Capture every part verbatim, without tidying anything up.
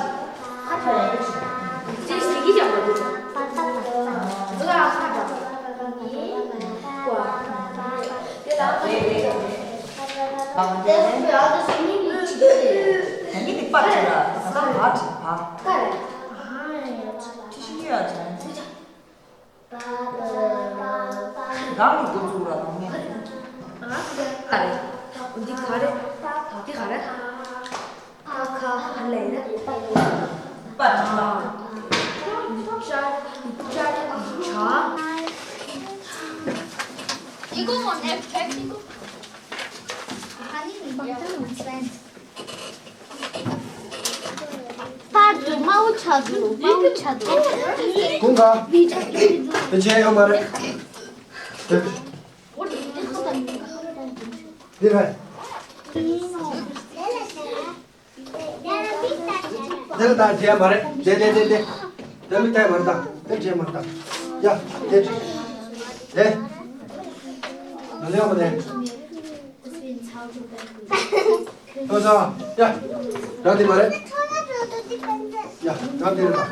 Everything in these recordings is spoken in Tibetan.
ཅི། ཁ་ཁྲ་ཡ་ཅི། ཅི་ཞིག་གི་ཡང་མ་འདུག་འདི་ལ་ཁ་ཁྲ། ཡི། ཀ། དེ་ལ་ཁ་ཁྲ་ཡ་ཅི། ཨ་དེ་ཡང་དེ་སུ་མི་མི་ཅི་རེད། ཡང་གི་དེ་པ་ཅི་ར། ས་ལ་ཅི་པ། ཀ་རེད། ཅི་ཞིག་ཡ་ཅི། རང་གི་འགོ་བཙུགས་ར་ནང་མེད། ཨ། ག་རེ། འདི་ག་རེ། འདི་ག་རེ། ཨ་ཁ་ལས་ན། པ་ཏྲ། ཅ་ཅ་ཆ། You go on F F, you go. Honey, yeah. པར་དུ་དམར་པོ་ཆགས་འདུག་དམར་པོ་ཆགས་འདུག་ཀུན་དགའ། དེ་བྱས་ཡོད་མ་རེད། དེ། འདི་རེད། དེ་ལ་ད་བྱས་མ་རེད། དེ་དེ་དེ་དེ། དེ་མི་ཐད་མ་རེད་ད། དེ་བྱས་མ་རེད་ད། ཡ། དེ་བྱས། དེ། ང་ལ་ཡོད་མ་རེད། ལྷོ་ས། ཡ། རང་དེ་མ་རེད། ཡ། རང་དེ་རེད་ད།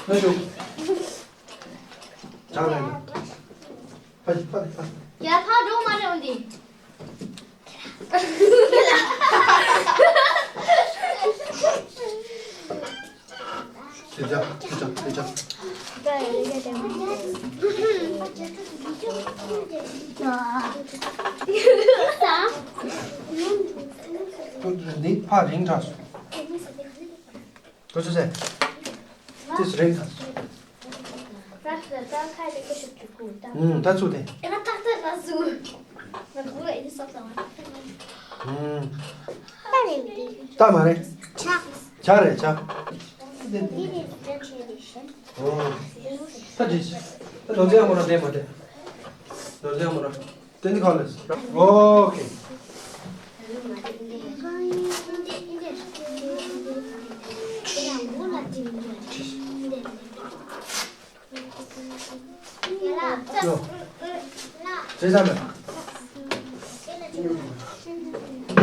ལྷོ་ཞུ། རང་རེད་ད། ཕ་ཕ་ཕ། ཡ་ཕ་འགྲོ་མ་རེད་འོན་ཏེ། ཁྱེད་ཅག་ཁྱེད་ཅག་ཁྱེད་ཅག་འདི་ཕ་རིང་དྲགས་སོང་། ཏོ་ཅོ་ཅེ། ཏིས་རིང་དྲགས་སོང་། ད་ཚུགས་ཏེ། ཨུམ། ད་མ་རེད། ཆ་རེད་ཆ། འོ། ད་འགྲིག་ད་ནོར་ལེ་ཨ་མོ་ར་འདྲེ་མ་འདྲེ། ནོར་ལེ་ཨ་མོ་ར། དེ་ནི་གང་ལས། ཨོ་ཁེ། ཡོ། ཇེ་ས་མེ།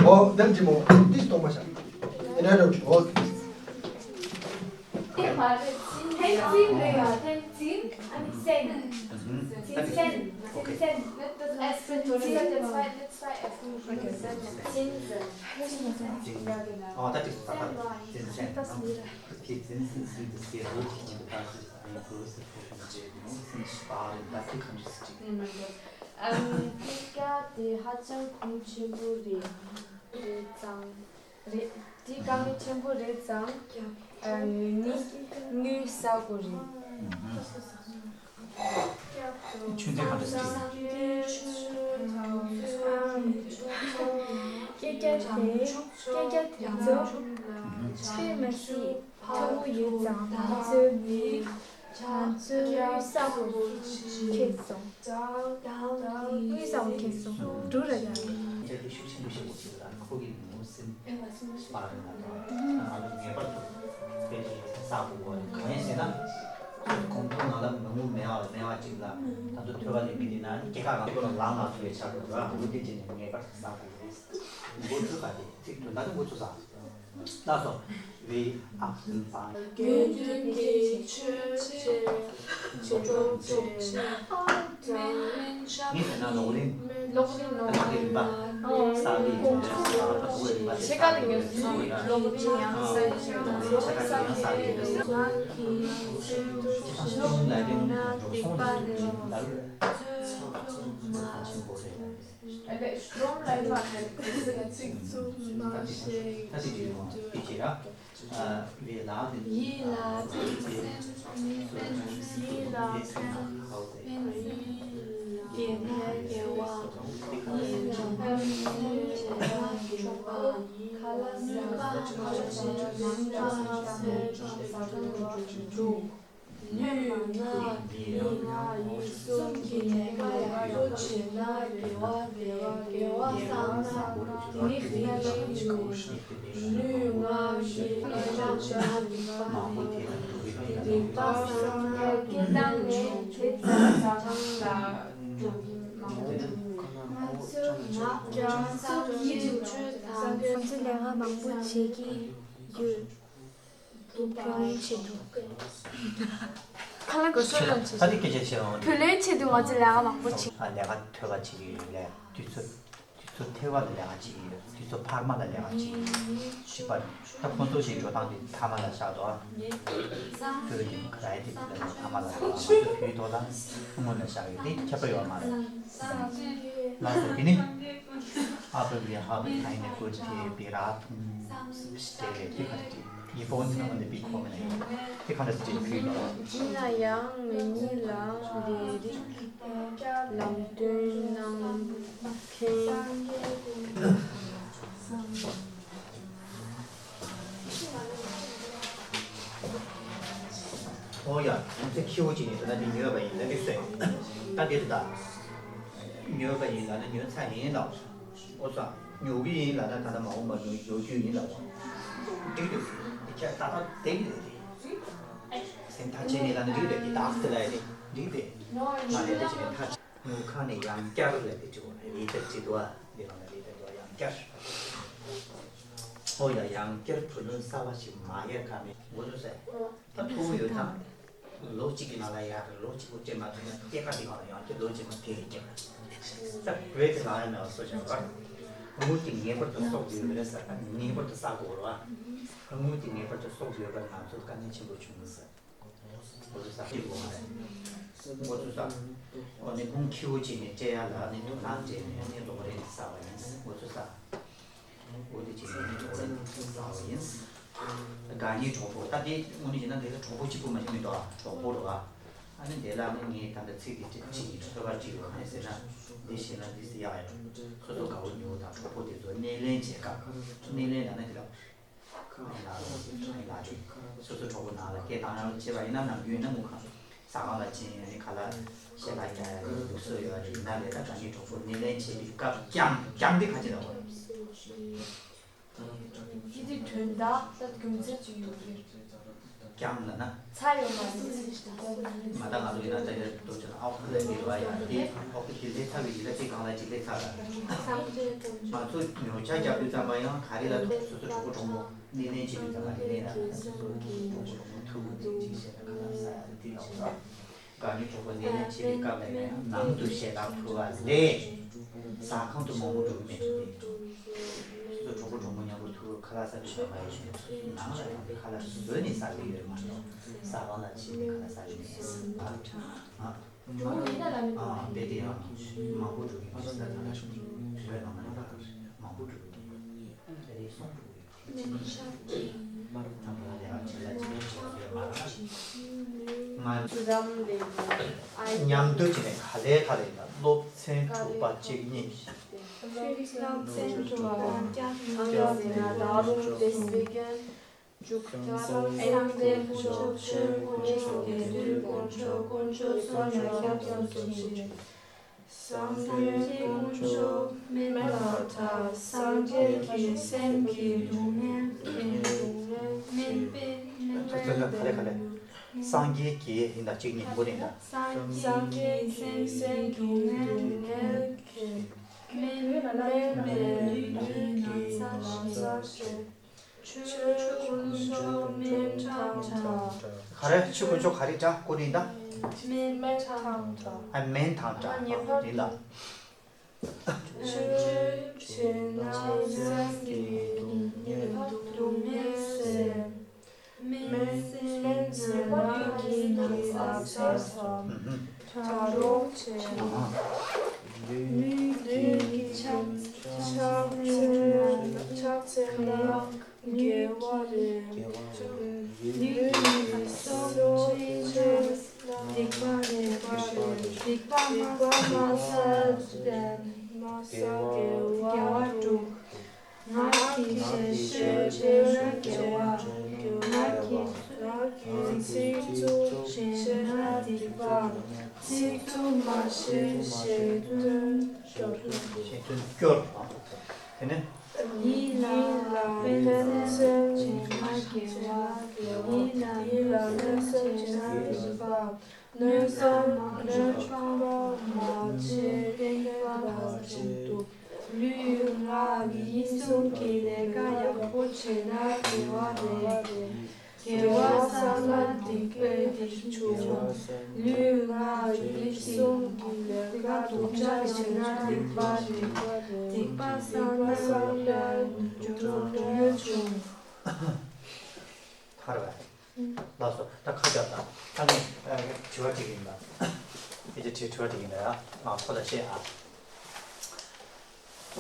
ཨོ་དེམ་ཅི་མོ་ཏིས་གཏོང་མ་ཤག་ཨེ་ན་རོ་ཨོ། དེ་མ་རེད། ཚིན་ཚིན་རེད་ཡ། དེ་ཚིན། ཨ་ནི་སེན། ཚིན་སེན། ཚིན་སེན། ཨོ་ད་ཅིག་ས་ཁ་ཚིན་སེན། ཚིན་སེན། ཚིན་སེན། ཚིན་སེན། ཨམ། དེ་སྐད་དེ་ཧ་ཅང་གོང་ཆེན་པོ་རེད། རེད་ཙང་། རེད། དེ་དཀའ་ངལ་ཆེན་པོ་རེད་ཙང་། ཨ་ནི་དངུལ་ས་གོ་རེད། ཆུ་འདི་ག་འདྲ་ཞིག་སྐད་རྒྱ་དེ། སྐད་རྒྱ་དེ་ཚོ་དཔེ་མ་སྲིད་མཐོ་པོ་ཡོད་ཙང་། དེ་ཚོའི་ནི་ང་ཚོའི་ས་གོ་ཁེལ་སོང་། དངུལ་ས་གོ་ཁེལ་སོང་། འགྲོ་ར་ཡ། ཁོ་གི་ནུ་སེམས་པ་རེད་ན་ང་ལ་ངེས་པར་དུ་དཔེ་དེ་ས་གོ་གོ་རེད། གང་ཡིན་ཟེར་ན། གོང་ཐོག་ང་ལ་མི་ངོ་མེད་པ་མེད་པ་ཅིག་ལ་ད་དུང་ཐོས་པ་ལས་མི་འདི་ན་སྐྱེ་ཁ་གང་ལ་ལངས་ལ་ཐུག་པའི་ཆ་རུ་ར། འོ་དེ་ཅི་ནས་ངེས་པར་དུ་ས་གོ་རེད། འགོ་ཚུགས་པ་དེ་ཚིག་དོན་དག་ནི་འགོ་ཚུགས་ས། ལགས་སོ། བི་ཨག་སིན་ཧྥང་། དགེ་འདུན་གྱི་ཆོས་བྱེད་ཆོས་སྒྲོམ་བྱེད། ངས་ཟེར་ན་ལོག་རིམ། ལོག་རིམ་ནང་ལ་རིམ་པ། གསར་བའི་རིམ་པ། གསར་པ་དང་པོའི་རིམ་པ་བྱེད། ཚིག་རྩུབ་མ་བཤད་རྒྱུ། ཡིད་ལ་ཕན་སེམས་ཡིད་ལ་ཕན་ཡིད་ལ་དགེ་བའི་དགེ་བ་ཡིད་ལ་ཕན་སེམས་བྱེད་པ་དགེ་བ་ཡིན། ཁ་ལ་ཟ་ཁ་ལ་ཟ་ཁ་ལ་ཟ་ཁ་ལ་ཟ་ལུས་ངག་ཡིད་གསུམ་གྱི་ནད་ཀ་ཡག་པོ་བྱེད་ན་དགེ་བ་དེ་དགེ་བ་བསགས་ན་དེ་ནི་དགེ་བའི་ཆོས། ལུས་ངག་ཡིད་ཀྱི་ནད་ཀ་ན་སྡིག་པ་དེ་སྡིག་པ་བསགས་ན་སྐྱེ་བཏང་ནས་དེ་ཚེ་ས་ཁང་ལ་འགྲོ་གི་མང་པོ་འདུག་ང་ཚོའི་ངག་ཀྱང་ས་ཀྱི་ཆོས་དང་ང་ཚོ་ལས་ཀ་མང་པོ་བྱེད་ཀྱི་ཡོད། བུ་ལོན་ཆེད་དུ། ཁ་ལག་བུ་ལོན་ཆེད་ད་དུ་སྐད་ཆ་བཤད་འོང་། བུ་ལོན་ཆེད་དུ་ང་ཚོ་ལས་ཀ་མང་པོ་བྱེད། ཨ་ལས་ཀ་ཐོལ་པ་བྱེད་ཀྱི་ཡོད་ལས་དུས་ཚོད་དུས་ཚོད་ཐོལ་པ་ལ་ལས་ཀ་བྱེད་ཀྱི་ཡོད། དུས་ཚོད་འཕར་མ་ལ་ལས་ཀ་བྱེད་ཀྱི་ཡོད། བྱིས་པ་ད་ཁོང་ཚོ་ཞིག་འགྲོ་སྟངས་དེ་མཐའ་མ་ལ་བཞག་འདུག་ཨ། བོད་ཀྱི་ག་ར་ཡི་དེ་དུས་ལ་མཐའ་མ་ལ་བཞག་འདུག་ཨ། ང་ཚོ་བོད་ཐོག་ལ་སྔོན་ལ་བཞག་ཡོད་དེ་ཁྱབ་པ་ཡོད་མ་རེད། ལགས་སོ། དེ་ནི་ཨ་བབ་ལི་ཧ་བ་ཐའི་ནི་གོ་ཐེ་བི་ར་ཐུང་སི་སྟེ་རེ་དེ་ག་རེ་དེ། ཡིན་པོ་འདི་ནང་འདི་པི་ཁོ་མེན་ཡིན། དེ་ག་འདྲ་ཞིག་བྲིས་ཕུལ་ཡོད། ཡིན་ན་ཡང་མི་གཉིས་ལ་ལས་རིགས་ལམ་སྟོན་གནང་མཁན། ཨོ་ཡ། ང་ཚོ་ཁྱེའུ་ཅིག་ཡིན་ཟེར་ན་འདི་ཉོས་པ་ཡིན་ལབ་ཀྱི་སོང་། ད་འདི་རེད་ད། ཉོས་པ་ཡིན་ལབ་ན་ཉོས་ཚར་ཡིན་ལབ། ཨོ་ཙང་ཉོ་གི་ཡིན་ལབ་ན་ད་ལྟ་མ་འོངས་པར་ཉོ་ཉོ་རྒྱུ་ཡིན་ལབ་པ། འགྲིག་འདུག་ཁྱེད་ད་ལྟ་བསྡད་ཀྱི་རེད་དེ། སེམས་ཐག་བཅད་ནས་ལབ་ན་འགྲིག་རེད་དེ། ད་དེ་ལ་ཡ་དེ་འགྲིག་དེ། ང་ལས་དེ་བྱས་ནས་ཐག་ཉོ་ཁ་ནས་ཡང་བསྐྱར་ལབ་དེ་བྱེད་དགོས་རེད། རེད་དེ་བྱེད་དུ་བ་འདི་རང་ལ་རེད་དེ་འགྲོ་ཡང་བསྐྱར། ཨོ་ཡ། ཡང་བསྐྱར་བུ་ལོན་གསར་བ་ཞིག་མ་ཡལ་ཁ་མེད་འགོ་ཚུགས་ཟེར། ད་ཐུག་གི་ཡོད་ད། ལོ་གཅིག་གི་ནང་ལ་ཡར་ལོ་གཅིག་པོ་སྤྲད་མ་ཐུབ་ན་སྐྱེད་ཀ་དེ་གང་ལ་ཡང་སྐྱེད་ལོ་གཅིག་མ་དེ་རེ་སྐྱེད་ཀ། ད་བོད་དེ་ལ་ཡང་ནང་སོ་བྱ་བར། དངུལ་གྱི་ངེས་པར་དུ་གསོག་དགོས་མི་རེད་ཟེར། ད་ངེས་པར་དུ་བསགས་དགོས་རེད་བ། དངུལ་གྱི་ངེས་པར་དུ་གསོག་དགོས་པར་ང་ཚོ་དཀའ་ངལ་ཆེན་པོ་བྱུང་ཟེར། འགོ་ཚུགས་ས་སྐྱེད་དགོས་མ་རེད། འགོ་ཚུགས་ས། ཨོ་ནི་ཁོང་ཁྱེའུ་གཅིག་ནས་སྤྲད་ཡ་ལ་ནི་དོ་སྣང་སྤྲད་ནས་ནི་རོགས་རེས་བསགས་པ་ཡིན། འགོ་ཚུགས་ས། འོ་དེ་བྱས་ནས་འགྲོ་བ་ཡིན། དགའ་ཉེ་གྲོགས་པོ་ད་དེ་དངོས་གནས་བྱས་ན་དེ་ལ་གྲོགས་པོ་གཅིག་པུ་མ་གཏོགས་མི་འདུག་ཨ། གྲོགས་པོ་རེད་བ། ཨ་ནི་དེ་ལ་ནི་ངས་ད་ལྟ་ཚིག་དེ་ཅིག་ཅིག་ཡིན་ཚོད་པ་ཅིག་ཡོད། གང་ཡིན་ཟེར་ན་འདི་བྱས་ན་འདི་ཟེར་ཡག་ཡོད། སོ་སོ་དགའ་བོ་ཉེ་བོ་དང་གྲོགས་པོ་དེ་ཚོ་སྣེ་ལེན་བྱེད་སྐབས་སྣེ་ལེན་ལབ་ན་དེ་ལ་ཁ་ལ་ལ་ཅིག་སོ་སོ་གྲོགས་པོ་ནང་ལ་སྐད་བཏང་ཡག་བྱེད་པ་ཡིན་ན་ནམ་རྒྱུན་ཡིན་ན་མུ་ཁ་ཟ་ཁང་ལ་ཕྱིན་ནས་ཁ་ལག་ཤ་ལག་རྒྱག་ཡག་ལུགས་སྲོལ་ཡོད་རེད། ཡིན་ན་ལས་ད་དགའ་ཉེ་གྲོགས་པོ་སྣེ་ལེན་བྱེད་པའི་སྐབས་ཀྱང་ཀྱང་འདི་ག་ཅི་ལབ་དགོས། འདི་དེ་དོན་དག་ད་རྒྱུ་མཚན་ཅིག་ཡོད་རེད། ཀྱང་ལབ་ན། ཚར་ཡོད་མ་རེད། ང་ད་ང་ཚོ་ཡིན་ན་ད་དེར་ཏོག་ཙམ་ཨོ་ཁ་ལ་ཡོད་པ་ཡང་དེ་ཨོ་ཁ་དེ་ལས་ཚར་བའི་ཡིན་ན་དེ་གང་ལ་ཅིག་ལས་ཚར་ལ། ང་ཚོ་ཉོ་ཆ་རྒྱག་དུས་ཙམ་པ་ཡང་ག་རེ་ལ་ཐུག་སོ་སོ་གྲོགས་པོ་གྲོགས་མོ་སྣེ་ལེན་བྱེད་དུས་ཙམ་པ་དེ་ལས་ན་སོ་སོ་གྲོགས་པོ་གྲོགས་མོ་ཐུག་ཅིག་བྱས་ན་ག་ལ་ས་ཡ་དེ་ལ་འོ་ལ། དགའ་ཉེ་གྲོགས་པོ་སྣེ་ལེན་བྱེད་པའི་སྐབས་ལ་ཡང་ནང་དུ་ཞེ་དྲག་ཕུལ་བ་ལས་ཟ་ཁང་དུ་མང་པོ་འགྲོ་གི་མེད་འགྲོ་དེ། སོ་སོ་གྲོགས་པོ་གྲོགས་མོ་མཉམ་པོ་ཐུག་ཁ་ལག་ཟ་དུས་ཙམ་པ་ཡིན་ནང་ལ་ཡང་ཁ་ལག་བཟོས་ནས་ཟ་གི་ཡོད་མ་གཏོགས་ཟ་ཁང་ལ་ཕྱིན་ནས་ཁ་ལག་ཟ་གི་མེད་ཨ། ཨ། འགྲོ་གི་ཡིན་ན་ལ་མི་ཨ། འགྲོ་གི་དཔེ་དེ་ཡང་མང་པོ་འགྲོ་གི་མེད་ཟ་ཁང་ལ་བོད་ནང་ལ་ཡང་མང་པོ་འགྲོ་གི་མེད་རེད་སོང་འགྲོ་གི་ཡོད། མཉམ་དུ་བྱས་ནས་ག་ལེར་ག་ལེར་ཡིན་ན་སློབ་ཚན་དྲུག་པ་གཅིག་གཉིས། སངས་རྒྱས་དཀོན་མཆོག་དཀོན་མཆོག་གསུམ་ལ་སྐྱབས་སུ་མཆི། སངས་རྒྱས་དཀོན་མཆོག་སྨན་དང་འདྲ། སངས་རྒྱས་ཀྱི་སེམས་ཀྱི་སྡུག་བསྔལ་མཁྱེན། སྨན་པས་སྨན་པས་ག་ལེ་ག་ལེ། སངས་རྒྱས་ཀྱི་ཡིན་ད་གཅིག་གཉིས་མགོ་ནས་ད། སངས་རྒྱས་ཀྱི་སེམས་ཀྱི་སྡུག་བསྔལ་མཁྱེན། སྨན་པས་སྨན་པའི་ལུས་ཀྱི་ན་ཚ་ཞི། ཆོས་དཀོན་མཆོག་སྨན་དང་འདྲ། ག་རེ་ཆོས་དཀོན་མཆོག་ག་རེ་འདྲ་སྐུ་རིང་ད། སྨན་དང་འདྲ། ཨ་སྨན་དང་འདྲ་ངེས་པར་ཡིན་ལ། ཆོས་བྱས་ན་སེམས་ཀྱི་སྡུག་ སེམས་ལ་དགེ་བ་རེད། ལུས་ཀྱི་སྲོག་བཅད་ན་སྡིག་པ་རེད། སྡིག་པ་མ་བསགས་པས་དགེ་བ་དྲུག །ངག་གིས་བཤད་སྤྱོད་བྱས་ན་དགེ་བ། ངག་གིས་ཚིག་རྩུབ་བྱས་ན་སྡིག་པ། ཚིག་རྩུབ་མ་བྱེད་ཞེས་དོན་སྐྱོར། ཞེས་དོན་སྐྱོར། དེ་ནས། ཡིད་ལ་དཔེ་མཚོན་བྱས་ན་དགེ་བ། ཡིད་ལ་གནོད་སེམས་བྱས་ན་སྡིག་པ། གནོད་པ་གནོད་པ་མ་བྱེད་པ་དང་། ལུས་ངག་ཡིད་གསུམ་གྱི་ལས་ཀ་ཡག་པོ་བྱས་ན་དགེ་བ་རེད། དགེ་བ་བསགས་ན་སྡིག་པའི་སྡིག་འཇུག །ལུས་ངག་ཡིད་གསུམ་གྱི་ལས་ཀ་སྡུག་ཅག་བྱས་ན་སྡིག་པ་རེད། སྡིག་པ་བསགས་ན་འགྲོ་གྲོན་ཆུང་། ཧར་བ། ལགས་སོ། ད་ཁ་བརྒྱབ་དང་། ད་ངས་ཨ་དྲི་བ་དྲི་གི་ཡིན་པ། སྐད་ཆ་དྲི་དྲི་བ་དྲི་གི་ཡིན་པ་ཡ། ང་ཁོ་ལ་བཤད་ཨ།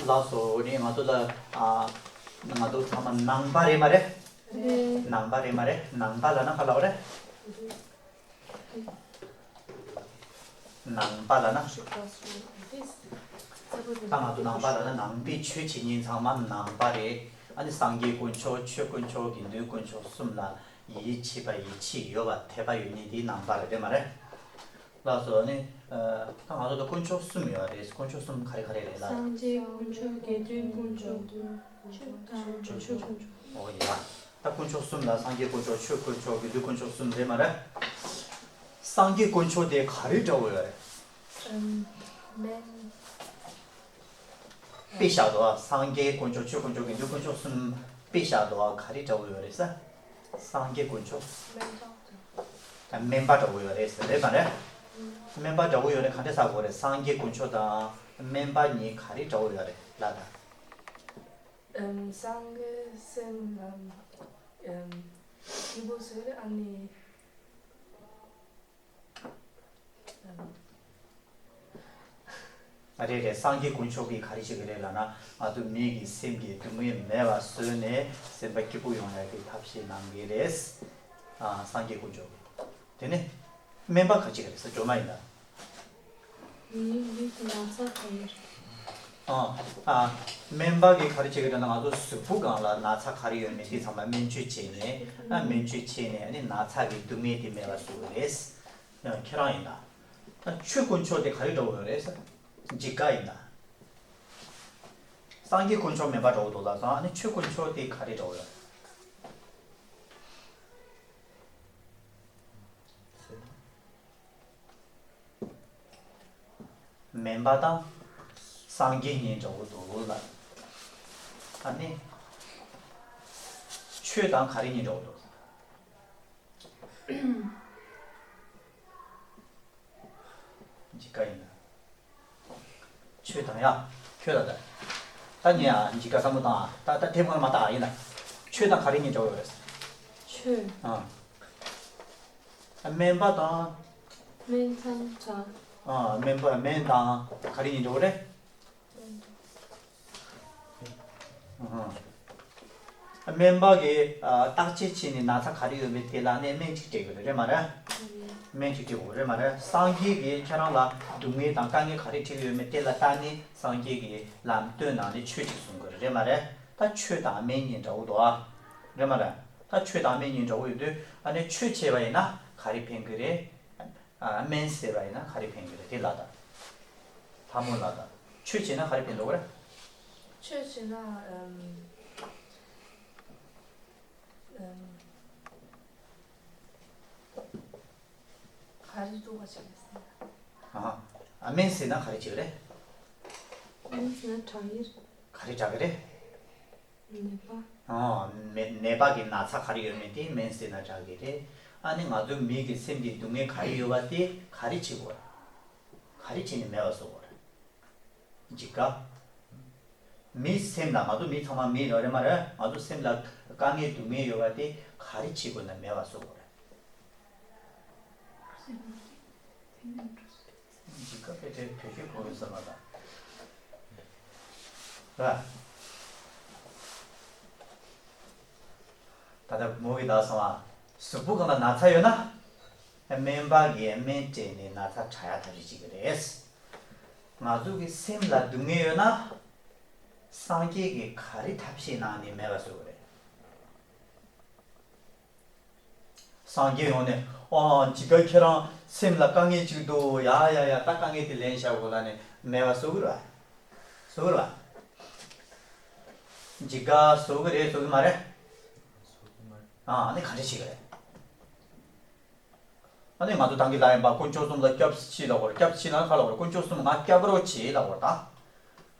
ལགས་སོ། ནི་ང་ཚོ་ལ་ཨ་ང་ཚོ་ཚང་མ་ནང་པ་རེད་མ་རེད། རེད། ནང་པ་རེད་མ་རེད། ནང་པ་ལབ་ན་ག་ལབ་རེད། ནང་པ་ལབ་ན། ད་ང་ཚོ་ནང་པ་ལབ་ན་ནང་པའི་ཆོས་བྱེད་མཁན་ཚང་མ་ནང་པ་རེད། ཨ་ནི་སངས་རྒྱས་དཀོན་མཆོག །ཆོས་དཀོན་མཆོག །དགེ་འདུན་དཀོན་མཆོག་གསུམ་ལ་ཡིད་ཆེས་པ། ཡིད་ཆེས་ཡོད་པ། དད་པ་ཡོད་མཁན་དེ་ནང་པ་རེད། དེ་མ་རེད། ལགས་སོ། ཨ་ནི་ཨ་ད་ང་ཚོ་ལ་དཀོན་མཆོག་གསུམ་ཡོད་རེད། དཀོན་མཆོག་གསུམ་ག་རེ་ག་རེ་རེད་ལགས། སངས་རྒྱས་དཀོན་མཆོག །དགེ་འདུན་དཀོན་མཆོག །ཆོས་དང་ཆོས་དཀོན་མཆོག །ཨོ་ཡ། ད་དཀོན་མཆོག་གསུམ་ལ་སངས་རྒྱས་དཀོན་མཆོག །ཆོས་དཀོན་མཆོག །དགེ་འདུན་དཀོན་མཆོག་གསུམ་རེད་མ་རེད། སངས་རྒྱས་དཀོན་མཆོག་དེ་ག་རེ་འདྲ་བོ་ཡོད་རེད། ཨམ། དཔེ་བཞག་འདུག །སངས་རྒྱས་དཀོན་མཆོག །ཆོས་དཀོན་མཆོག །དགེ་འདུན་དཀོན་མཆོག་གསུམ་དཔེ་བཞག་འདུག །ག་རེ་འདྲ་བོ་ཡོད་རེད་ཟེར། སངས་རྒྱས་དཀོན་མཆོག །སྨན་པ་འདྲ་བོ་ཡོད་རེད་ཟེར། རེད་མ་རེད། སྨན་པ་འདྲ་བོ་ཡོད་ན་ག་འདྲ་ཟེར་དགོས་རེད། སངས་རྒྱས་དཀོན་མཆོག་དང་སྨན་པ་གཉིས་ག་རེ་འདྲ་བོ་ཡོད་རེད་ལབ་དང་། ཨམ། སངས་རྒྱས་སེམས་ལ་ཨམ་སྐྱིད་པོ་བཟོས་རེད། ཨ་ནི། ཨ་རེད་རེད། སངས་རྒྱས་དཀོན་མཆོག་གིས་ག་རེ་བྱེད་ཀྱི་རེད་ལབ་ན། ང་ཚོ་མི་གི་སེམས་ཀྱི་སྡུག་བསྔལ་མེད་པ་བཟོས་ནས་སེམས་པ་སྐྱིད་པོ་ཡོང་ཡག་གི་ཐབས་ཤེས་གནང་གི་རེད། ཨ། སངས་རྒྱས་དཀོན་མཆོག་གིས། དེ་ནས་སྨན་པ་ག་རེ་བྱེད་ཀྱི་རེད་ཟེར། སྒྲོལ་མ་ཡིན་ན། མིའི་ལུས་ཀྱི་ན་ཚ་ག་རེ། ཨ། ཨ། སྨན་པ་གིས་ག་རེ་བྱེད་ཀྱི་རེད་ན། ང་ཚོ་གཟུགས་པོ་སྒང་ལ་ན་ཚ་ག་རེ་ཡོད་མེད་དེ་ཚང་མ་སྨན་བཅོས་བྱས་ནས། ཨ། སྨན་བཅོས་བྱས་ནས་ཨ་ནི་ན་ཚ་གི་སྡུག་བསྔལ་དེ་མེད་པ་བཟོ་གི་རེད། ཨ། ཁྱེད་རང་ཡིན་ན། ཨ། ཆོས་དཀོན་མཆོག་དེ་ག་རེ་འདྲ་བོ་ཡོད་རེད་ཟེར། འཇིགས་དཀའ་ཡིན་ན། སངས་རྒྱས་དཀོན་མཆོག་སྨན་པ་འདྲ་བོ་འདུག་ལབ་སོང་། ཨ་ནི་ཆོས་དཀོན་མཆོག་དེ་ག་རེ་འདྲ་བོ་ཡོད། སྨན་པ་དང་སངས་རྒྱས་གཉིས་འདྲ་བོ་འདུག་ལབ། ཨ་ནི་ཆོས་དང་ག་རེ་གཉིས་འདྲ་བོ་འདུག། འཇིགས་དཀའ་ཡིན་ན། ཆོས་དང་ཡ། ཁྱོད་ལ་ད། ད་ངས་ཨ་འཇིགས་དཀའ་བསམ་བློ་བཏང་ཨ། ད་ད་དེབ་སྔོན་མ་ལྟ་ཨ་ཡིན་ན། ཆོས་དང་ག་རེ་གཉིས་འདྲ་བོ་ཡོད་རེད། ཆོས། ཨ། ཨ། སྨན་པ་དང་། སྨན་དང་འདྲ། ཨ། སྨན་པ་སྨན་དང་ག་རེ་གཉིས་འདྲ་བོ་རེད། སྨན་པ་གིས་ཨ་བརྟག་དཔྱད་བྱས་ནས་ན་ཚ་ག་རེ་ཡོད་མེད་དེ་ལ་ནས་སྨན་གཅིག་སྤྲད་དགོས་རེད་མ་རེད། སྨན་གཅིག་སྤྲད་དགོས་རེད་མ་རེད། སངས་རྒྱས་ཀྱིས་ཁྱེད་རང་ལ་སྡུག་བསྔལ་དང་དཀའ་ངལ་ག་རེ་འཕྲད་ཀྱི་ཡོད་མེད་དེ་ལ་བལྟས་ནས་སངས་རྒྱས་ཀྱིས་ལམ་སྟོན་གནང་ནས་ཆོས་གཅིག་གསུང་དགོས་རེད་མ་རེད། ད་ཆོས་དང་སྨན་གཉིས་འདྲ་བོ་འདུག་ཨ། རེད་མ་རེད། ད་ཆོས་དང་སྨན་གཉིས་འདྲ་བོ་ཡོད་དུས་ཨ་ནི་ཆོས་བྱས་པ་ཡིན་ན་ག་རེ་ཕན་གི་རེད། ཨ། སྨན་ཟས་པ་ཡིན་ན་ག་རེ་ཕན་གི་རེད་དེ་ལབ་དང་། ལྷ་མོ་ལབ་དང་། ཆོས་བྱས་ན་ག་རེ་ཕན་འདུག་ག་རེ། ཆོས་བྱས་ན་ཨམ་ཨམ་ག་རེ་སྡུག་པ་ཞིག་རེད་ཟེར་ན། ཨ། ཨ། སྨན་ཟས་ན་ག་རེ་བྱེད་གི་རེད། སྨན་ཟས་ན་དྲག་གི་རེད། ག་རེ་དྲག་གི་རེད། ནད་པ། ཨ། མེ་ནད་པ་གི་ན་ཚ་ག་རེ་ཡོད་མེད་དེ་སྨན་ཟས་ན་དྲག་གི་རེད། ཨ་ནི་ང་ཚོ་མི་གི་སེམས་ཀྱི་སྡུག་བསྔལ་ག་རེ་ཡོད་པ་དེ་ག་རེ་བྱེད་དགོས། ག་རེ་བྱས་ནས་མེད་པ་བཟོ་དགོས་རེད། འཇིགས་དཀའ། མིའི་སེམས་ལ་ང་ཚོ་མི་ཚང་མ་མི་རེད་མ་རེད། ང་ཚོ་སེམས་ལ་དཀའ་ངལ་སྡུག་བསྔལ་ཡོད་པ་དེ་ག་རེ་བྱེད་དགོས་ན་མེད་པ་བཟོ་དགོས་རེད། འཇིགས་སྐབས་དེ་དེ་བེད་སྤྱོད་གོ་གི་ཟེར་བ་དང་། ར། ད་ལྟ་མོ་གིས་ལབ་སོང་ཨ། གཟུགས་པོ་གང་ལ་ན་ཚ་ཡོད་ན། སྨན་པ་གིས་སྨན་སྤྲད་ནས་ན་ཚ་དྲག་ཡག་ཐབས་ཤེས་བྱེད་ཀྱི་རེད། ང་ཚོ་གི་སེམས་ལ་སྡུག་བསྔལ་ཡོད་ན། སངས་རྒྱས་ཀྱིས་ག་རེ་ཐབས་ཤེས་གནང་ནས་མེད་པ་བཟོ་གི་རེད། སངས་རྒྱས་ཡོང་ནས་ཨོ་ཇི་ག་ཁྱེད་རང་སེམས་ལ་དཀའ་ངལ་ཅིག་འདུག་ཡ་ཡ་ཡ་ད་དཀའ་ངལ་དེ་ལེན་བྱ་དགོས་ལབ་ནས་མེད་པ་བཟོ་གི་རེད་བ། བཟོ་གི་རེད་བ། ཇི་ག་བཟོ་གི་རེད་བཟོ་གི་མ་རེད། ཨ་ནི་ག་འདྲ་བྱེད་གི་རེད། ཨ་ནི་ང་ཚོ་ཏང་གི་ལ་ཡིན་པ་དཀོན་མཆོག་གསུམ་ལ་སྐྱབས་མཆི་ལབ་དགོས་རེད། སྐྱབས་མཆི་ལབ་ན་ག་ལབ་དགོས་རེད། དཀོན་མཆོག་གསུམ་ང་སྐྱབས་རོགས་བྱེད་ལབ་དགོས་རེད་ད།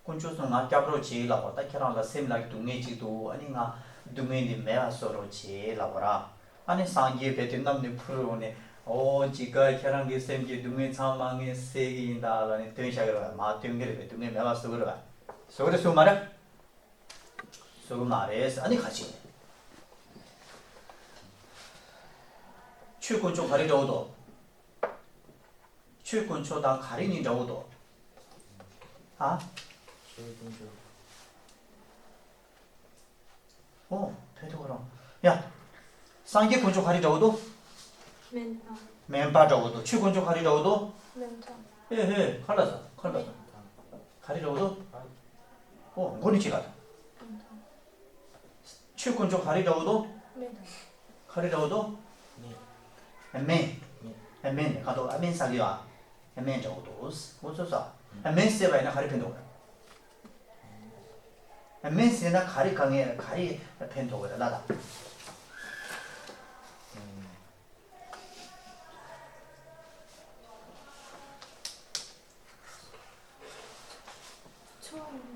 དཀོན་མཆོག་གསུམ་ང་སྐྱབས་རོགས་བྱེད་ལབ་དགོས་རེད། ད་ཁྱེད་རང་ལ་སེམས་ལ་སྡུག་བསྔལ་ཅིག་འདུག་ཨ་ནི་ང་སྡུག་བསྔལ་འདི་མེད་པ་བཟོ་རོགས་བྱེད་ལབ་དགོས་རེད། ཨ་ནི་སངས་རྒྱས་རྦད་དེ་གནམ་ནས་འཕུར་འོང་ནས་ཨོ་ཇི་ག་ཁྱེད་རང་གི་སེམས་ཀྱི་སྡུག་བསྔལ་ཚང་མ་ངས་སེལ་གི་ཡིན་ད་ལབ་ནས་སྟོན་བཞག་གི་རེད་བ། མ་སྟོན་གི་རེད་བས། སྡུག་བསྔལ་མེད་པ་བཟོ་གི་རེད་བ། བཟོ་གི་རེད་བཟོ་གི་མ་རེད། བཟོ་གི་མ་རེད། ཨ་ནི་ག་ཅི། ཆོས་དཀོན་མཆོག་ག་རེ་འདྲ་བོ་འདུག་ཆོས་དཀོན་མཆོག་དང་ག་རེ་གཉིས་འདྲ་བོ་འདུག་ཨ། ཆོས་དཀོན་མཆོག་ཨོ་ཕན་ཐོགས་རང་ཡ། སངས་རྒྱས་དཀོན་མཆོག་ག་རེ་འདྲ་བོ་འདུག་སྨན་པ། སྨན་པ་འདྲ་བོ་འདུག་ཆོས་དཀོན་མཆོག་ག་རེ་འདྲ་བོ་འདུག་སྨན་ཐང་། ཧེ་ཧེ་ག་ལ་ས་ག་ལ་ས། ག་རེ་འདྲ་བོ་འདུག་ཨོ་མགོ་ནས་ཅི་ལ་ད། སྨན་ཐང་། ཆོས་དཀོན་མཆོག་ག་རེ་འདྲ་བོ་འདུག་སྨན་ཐང་། ག་རེ་འདྲ་བོ་འདུག་སྨན། སྨན། སྨན་ག་འདུག་ཨ་སྨན་ཟ་གི་ཡོད་ཨ། སྨན་འདྲ་བོ་འདུག་འོ་ཚོ་ས། སྨན་ཟས་པ་ཡིན་ན་ག་རེ་ཕན་ཐོགས་རེད། སྨན་ཟས་ན་ག་རེ་དཀའ་ངལ་ག་རེ་ཕན་ཐོགས་རེད་ལ་ད།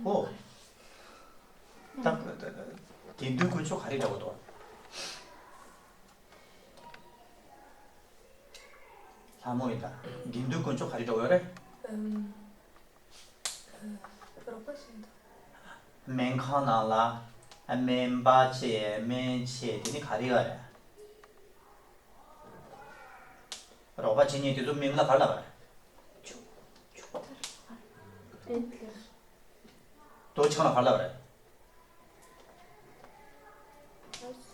ཨོ། ད་དགེ་འདུན་དཀོན་མཆོག་ག་རེ་འདྲ་བོ་འདུག་ལྷ་མོ་ཡིན་ད། དགེ་འདུན་དཀོན་མཆོག་ག་རེ་འདྲ་བོ་ཡོད་རེད། ཨམ། རོགས་པ་བྱེད་འདུག་སྨན་ཁང་ནང་ལ་སྨན་པ་བྱས་སྨན་བྱས་དེ་ནི་ག་རེ་ཡོད་རེད། རོགས་པ་བྱེད་མཁན་དེ་ཚོ་མིང་ལ་ག་རེ་ལབ་པ་རེད། རྡོ་ཆང་ལ་ག་རེ་ལབ་པ་རེད།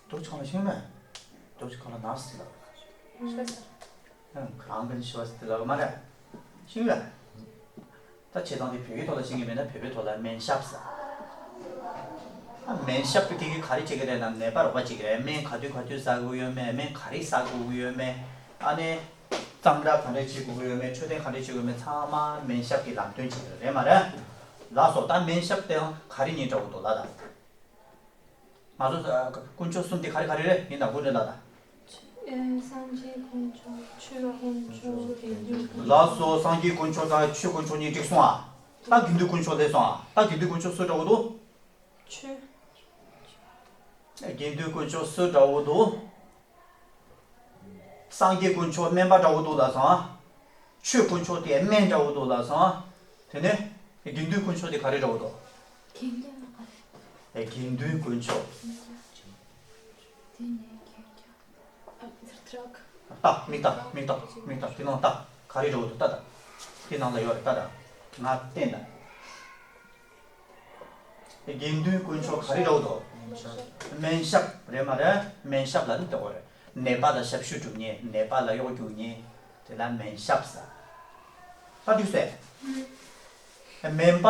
རྡོ་ཆང་ལ་ཤེས་མེད། རྡོ་ཆང་ལ་ནར་སི་ལབ། ཨང་། ག་རང་གི་ཤི་བ་སི་ལབ་མ་རེད། ཤེས་ཡོད། ད་བྱེད་སྟངས་དེ་བོད་ཡིག་ཐོག་ལ་ཤེས་ཀྱི་མེད་ན་བོད་པའི་ཐོག་ལ་སྨན་ཞབས་ཟེར། ཨ་སྨན་ཞབས་དེ་གིས་ག་རེ་བྱེད་ཀྱི་རེད་ན་ནད་པ་རོགས་པ་བྱེད་ཀྱི་རེད། སྨན་ག་དུས་ག་དུས་ཟ་དགོས་ཡོད་མེད། སྨན་ག་རེ་ཟ་དགོས་ཀྱི་ཡོད་མེད། ཨ་ནི། གཙང་སྦྲ་ག་འདྲས་བྱེད་དགོས་ཀྱི་ཡོད་མེད། འཕྲོད་བསྟེན་ག་འདྲས་བྱེད་དགོས་ཡོད་མེད་ཚང་མ་སྨན་ཞབས་ཀྱིས་ལམ་སྟོན་བྱེད་ཀྱི་རེད་མ་རེད། ལགས་སོ། ད་སྨན་ཞབས་དེའང་ག་རེ་གཉིས་འདྲ་བོ་འདུག་ལ་ད། ང་ཚོ་ཨ་དཀོན་མཆོག་གསུམ་དེ་ག་རེ་ག་རེ་རེད་ཡིན་ན་དགོས་རེད་ལ་ད། ཨེ་སངས་རྒྱས་དཀོན་མཆོག་ཆོས་དཀོན་མཆོག་དགེ་འདུན་དཀོན་མཆོག་ལགས་སོ། སངས་རྒྱས་དཀོན་མཆོག་དང་ཆོས་དཀོན་མཆོག་གཉིས་འགྲིག་སོང་ཨ། ད་དགེ་འདུན་དཀོན་མཆོག་སླེབས་སོང་ཨ། ད་དགེ་འདུན་དཀོན་མཆོག་སུ་འདྲ་བོ་འདུག་ཆོས། དགེ་འདུན་དཀོན་མཆོག་སུ་འདྲ་བོ་འདུག་སངས་རྒྱས་དཀོན་མཆོག་སྨན་པ་འདྲ་བོ་འདུག་ལ་སོང་ཨ། ཆོས་དཀོན་མཆོག་དེ་སྨན་འདྲ་བོ་འདུག་ལ་སོང་ཨ། དེ་ནས་དགེ་འདུན་དཀོན་མཆོག་དེ་ག་རེ་འདྲ་བོ་འདུག་དགེ་འདུན་ལ་ག་རེ། དགེ་འདུན་དཀོན་མཆོག་དེ་ནས་དགེ་འདུན། ཨ་ཏྲག་ཏྲག་ལྟ་མིག་ལྟ་མིག་ལྟ་མིག་ལྟ་དེ་ནང་ལྟ་ག་རེ་འདྲ་བོ་འདུག་ལྟ་ད། དེ་ནང་ལ་ཡོད་རེད་ལྟ་ད། ང་བསྟན་ད། དགེ་འདུན་དཀོན་མཆོག་ག་རེ་འདྲ་བོ་འདུག་སྨན་ཞབས་རེད་མ་རེད། སྨན་ཞབས་ལ་ནི་ལྟ་བ་རེད། ནད་པ་ལ་ཞབས་ཞུ་སྒྲུབ་མཁན་ནད་པ་ལ་གཡོག་རྒྱུག་མཁན་དེ་ལ་སྨན་ཞབས་ཟེར། ད་འགྲིག་སོང་། སྨན་པ།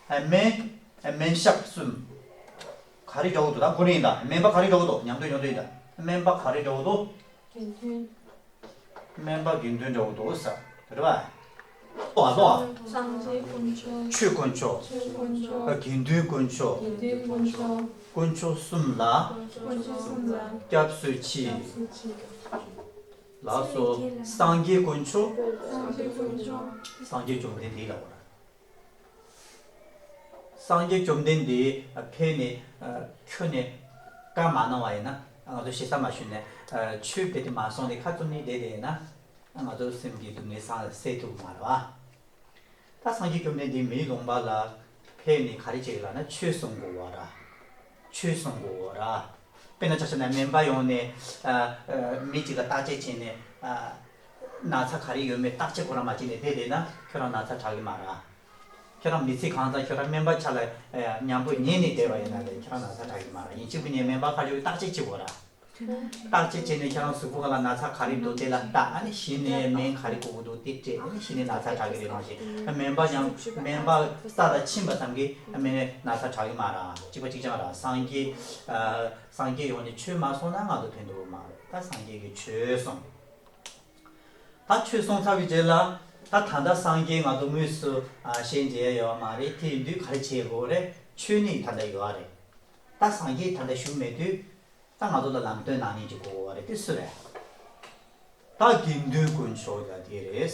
སྨན། སྨན་ཞབས་གསུམ། ག་རེ་འདྲ་བོ་འདུག་ད་ཁོ་རེ་ཡིན་ད་སྨན་པ་ག་རེ་འདྲ་བོ་འདུག་ཉམས་དོད་ཉམས་དོད་ཡིན་ད་སྨན་པ་ག་རེ་འདྲ་བོ་འདུག་དགེ་འདུན། སྨན་པ་དགེ་འདུན་འདྲ་བོ་འདུག་ས་རེད་པ། ཨོ་ཨ་ལོ་ཨ། སངས་རྒྱས་དཀོན་མཆོག་ཆོས་དཀོན་མཆོག་ཆོས་དཀོན་མཆོག་དགེ་འདུན་དཀོན་མཆོག་དགེ་འདུན་དཀོན་མཆོག་དཀོན་མཆོག་གསུམ་ལ། དཀོན་མཆོག་གསུམ་ལ། སྐྱབས་སུ་མཆི། སྐྱབས་སུ་མཆི། ལགས་སོ། སངས་རྒྱས་དཀོན་མཆོག་སངས་རྒྱས་དཀོན་མཆོག་སངས་རྒྱས་བཅོམ་ལྡན་འདས་ལ་འོ་ར། སངས་རྒྱས་བཅོམ་ལྡན་འདས་ཕེབས་ནས་ཁྱོད་ནས་བཀའ་མ་གནང་བ་ཡིན་ན་ང་ཚོ་ཞེ་ས་མ་ཞུས་ནས་ཆོས་བདེ་དེ་མ་སོང་ནས་ཁ་བཙུམ་ནས་བསྡད་དེ་ཡིན་ན་ང་ཚོ་སེམས་ཀྱི་སྡུག་བསྔལ་སངས་སེལ་ཐུབ་མ་རེད་བ། ད་སངས་རྒྱས་བཅོམ་ལྡན་འདས་མིའི་ལུང་པ་ལ་ཕེབས་ནས་ག་རེ་བྱེད་ཀྱི་ལབ་ན་ཆོས་གསུང་དགོས་བ་ར། ཆོས་གསུང་དགོས་བ་ར། དཔེར་ན་ཆ་བཞག་ན་སྨན་པ་ཡོང་ནས་མི་གཅིག་ལ་བརྟག་དཔྱད་བྱས་ནས་ན་ཚ་ག་རེ་ཡོད་མེད་བརྟག་དཔྱད་ཁོ་རང་མ་བྱས་ནས་བསྡད་བསྡད་ན་ཁྱོད་རང་ན་ཚ་དྲག་གི་མ་རེད། ཁྱོད་རང་མི་ཚེ་གང་ཙམ་ཁྱོད་རང་སྨན་པ་ཆ་ལ་མཉམ་པོ་ཉལ་ནས་བསྡད་པ་ཡིན་ན་ལས་ཁྱོད་རང་ན་ཚ་དྲག་གི་མ་རེད། ཡིན་གཅིག་པུ་ནས་སྨན་པ་ཁ་ཤོར་བརྟག་དཔྱད་བྱེད་དགོས་ར། བརྟག་དཔྱད་བྱས་ནས་ཁྱོད་རང་གཟུགས་པོ་ག་ལ་ན་ཚ་ག་རེ་འདུག་དེ་ལ་ལྟ། ཨ་ནི་གཞི་ནས་སྨན་ག་རེ་དགོས་ཀྱི་འདུག་དེ་སྤྲད། ཨ་ནི་གཞི་ནས་ན་ཚ་དྲག་གི་རེད་མ་གཞི་སྨན་པ་ཡང་སྨན་པ་ས་ལ་ཕྱིན་པ་ཙམ་གྱིས་སྨན་ན་ཚ་དྲག་གི་མ་རེད། གཅིག་པ་གཅིག་རྐྱང་རེད། སངས་རྒྱས་ཨ་སངས་རྒྱས་ཡོང་ནས་ཆོས་མ་གསུངས་ན་ང་ཚོ་ཕན་ཐོགས་མ་རེད། ད་སངས་རྒྱས་ཀྱིས་ཆོས་གསུངས། ད་ཆོས་གསུངས་ཚར་བའི་རྗེས་ལ་ད་ད་ལྟ་སངས་རྒྱས་ང་ཚོ་དངོས་སུ་ཨ་ཞལ་མཇལ་ཡོད་མ་རེད། དེ་ཡིན་དུས་ག་རེ་བྱེད་དགོས་རེད། ཆོས་ནི་ད་ལྟ་ཡོད་རེད། ད་སངས་རྒྱས་ད་ལྟ་བཞུགས་མེད་དུས་ད་ང་ཚོ་ལ་ལམ་སྟོན་གནང་མཁན་ཅིག་དགོས་པ་རེད། དེ་སུ་རེད། ད་དགེ་འདུན་དཀོན་མཆོག་ལ་དེ་རེད།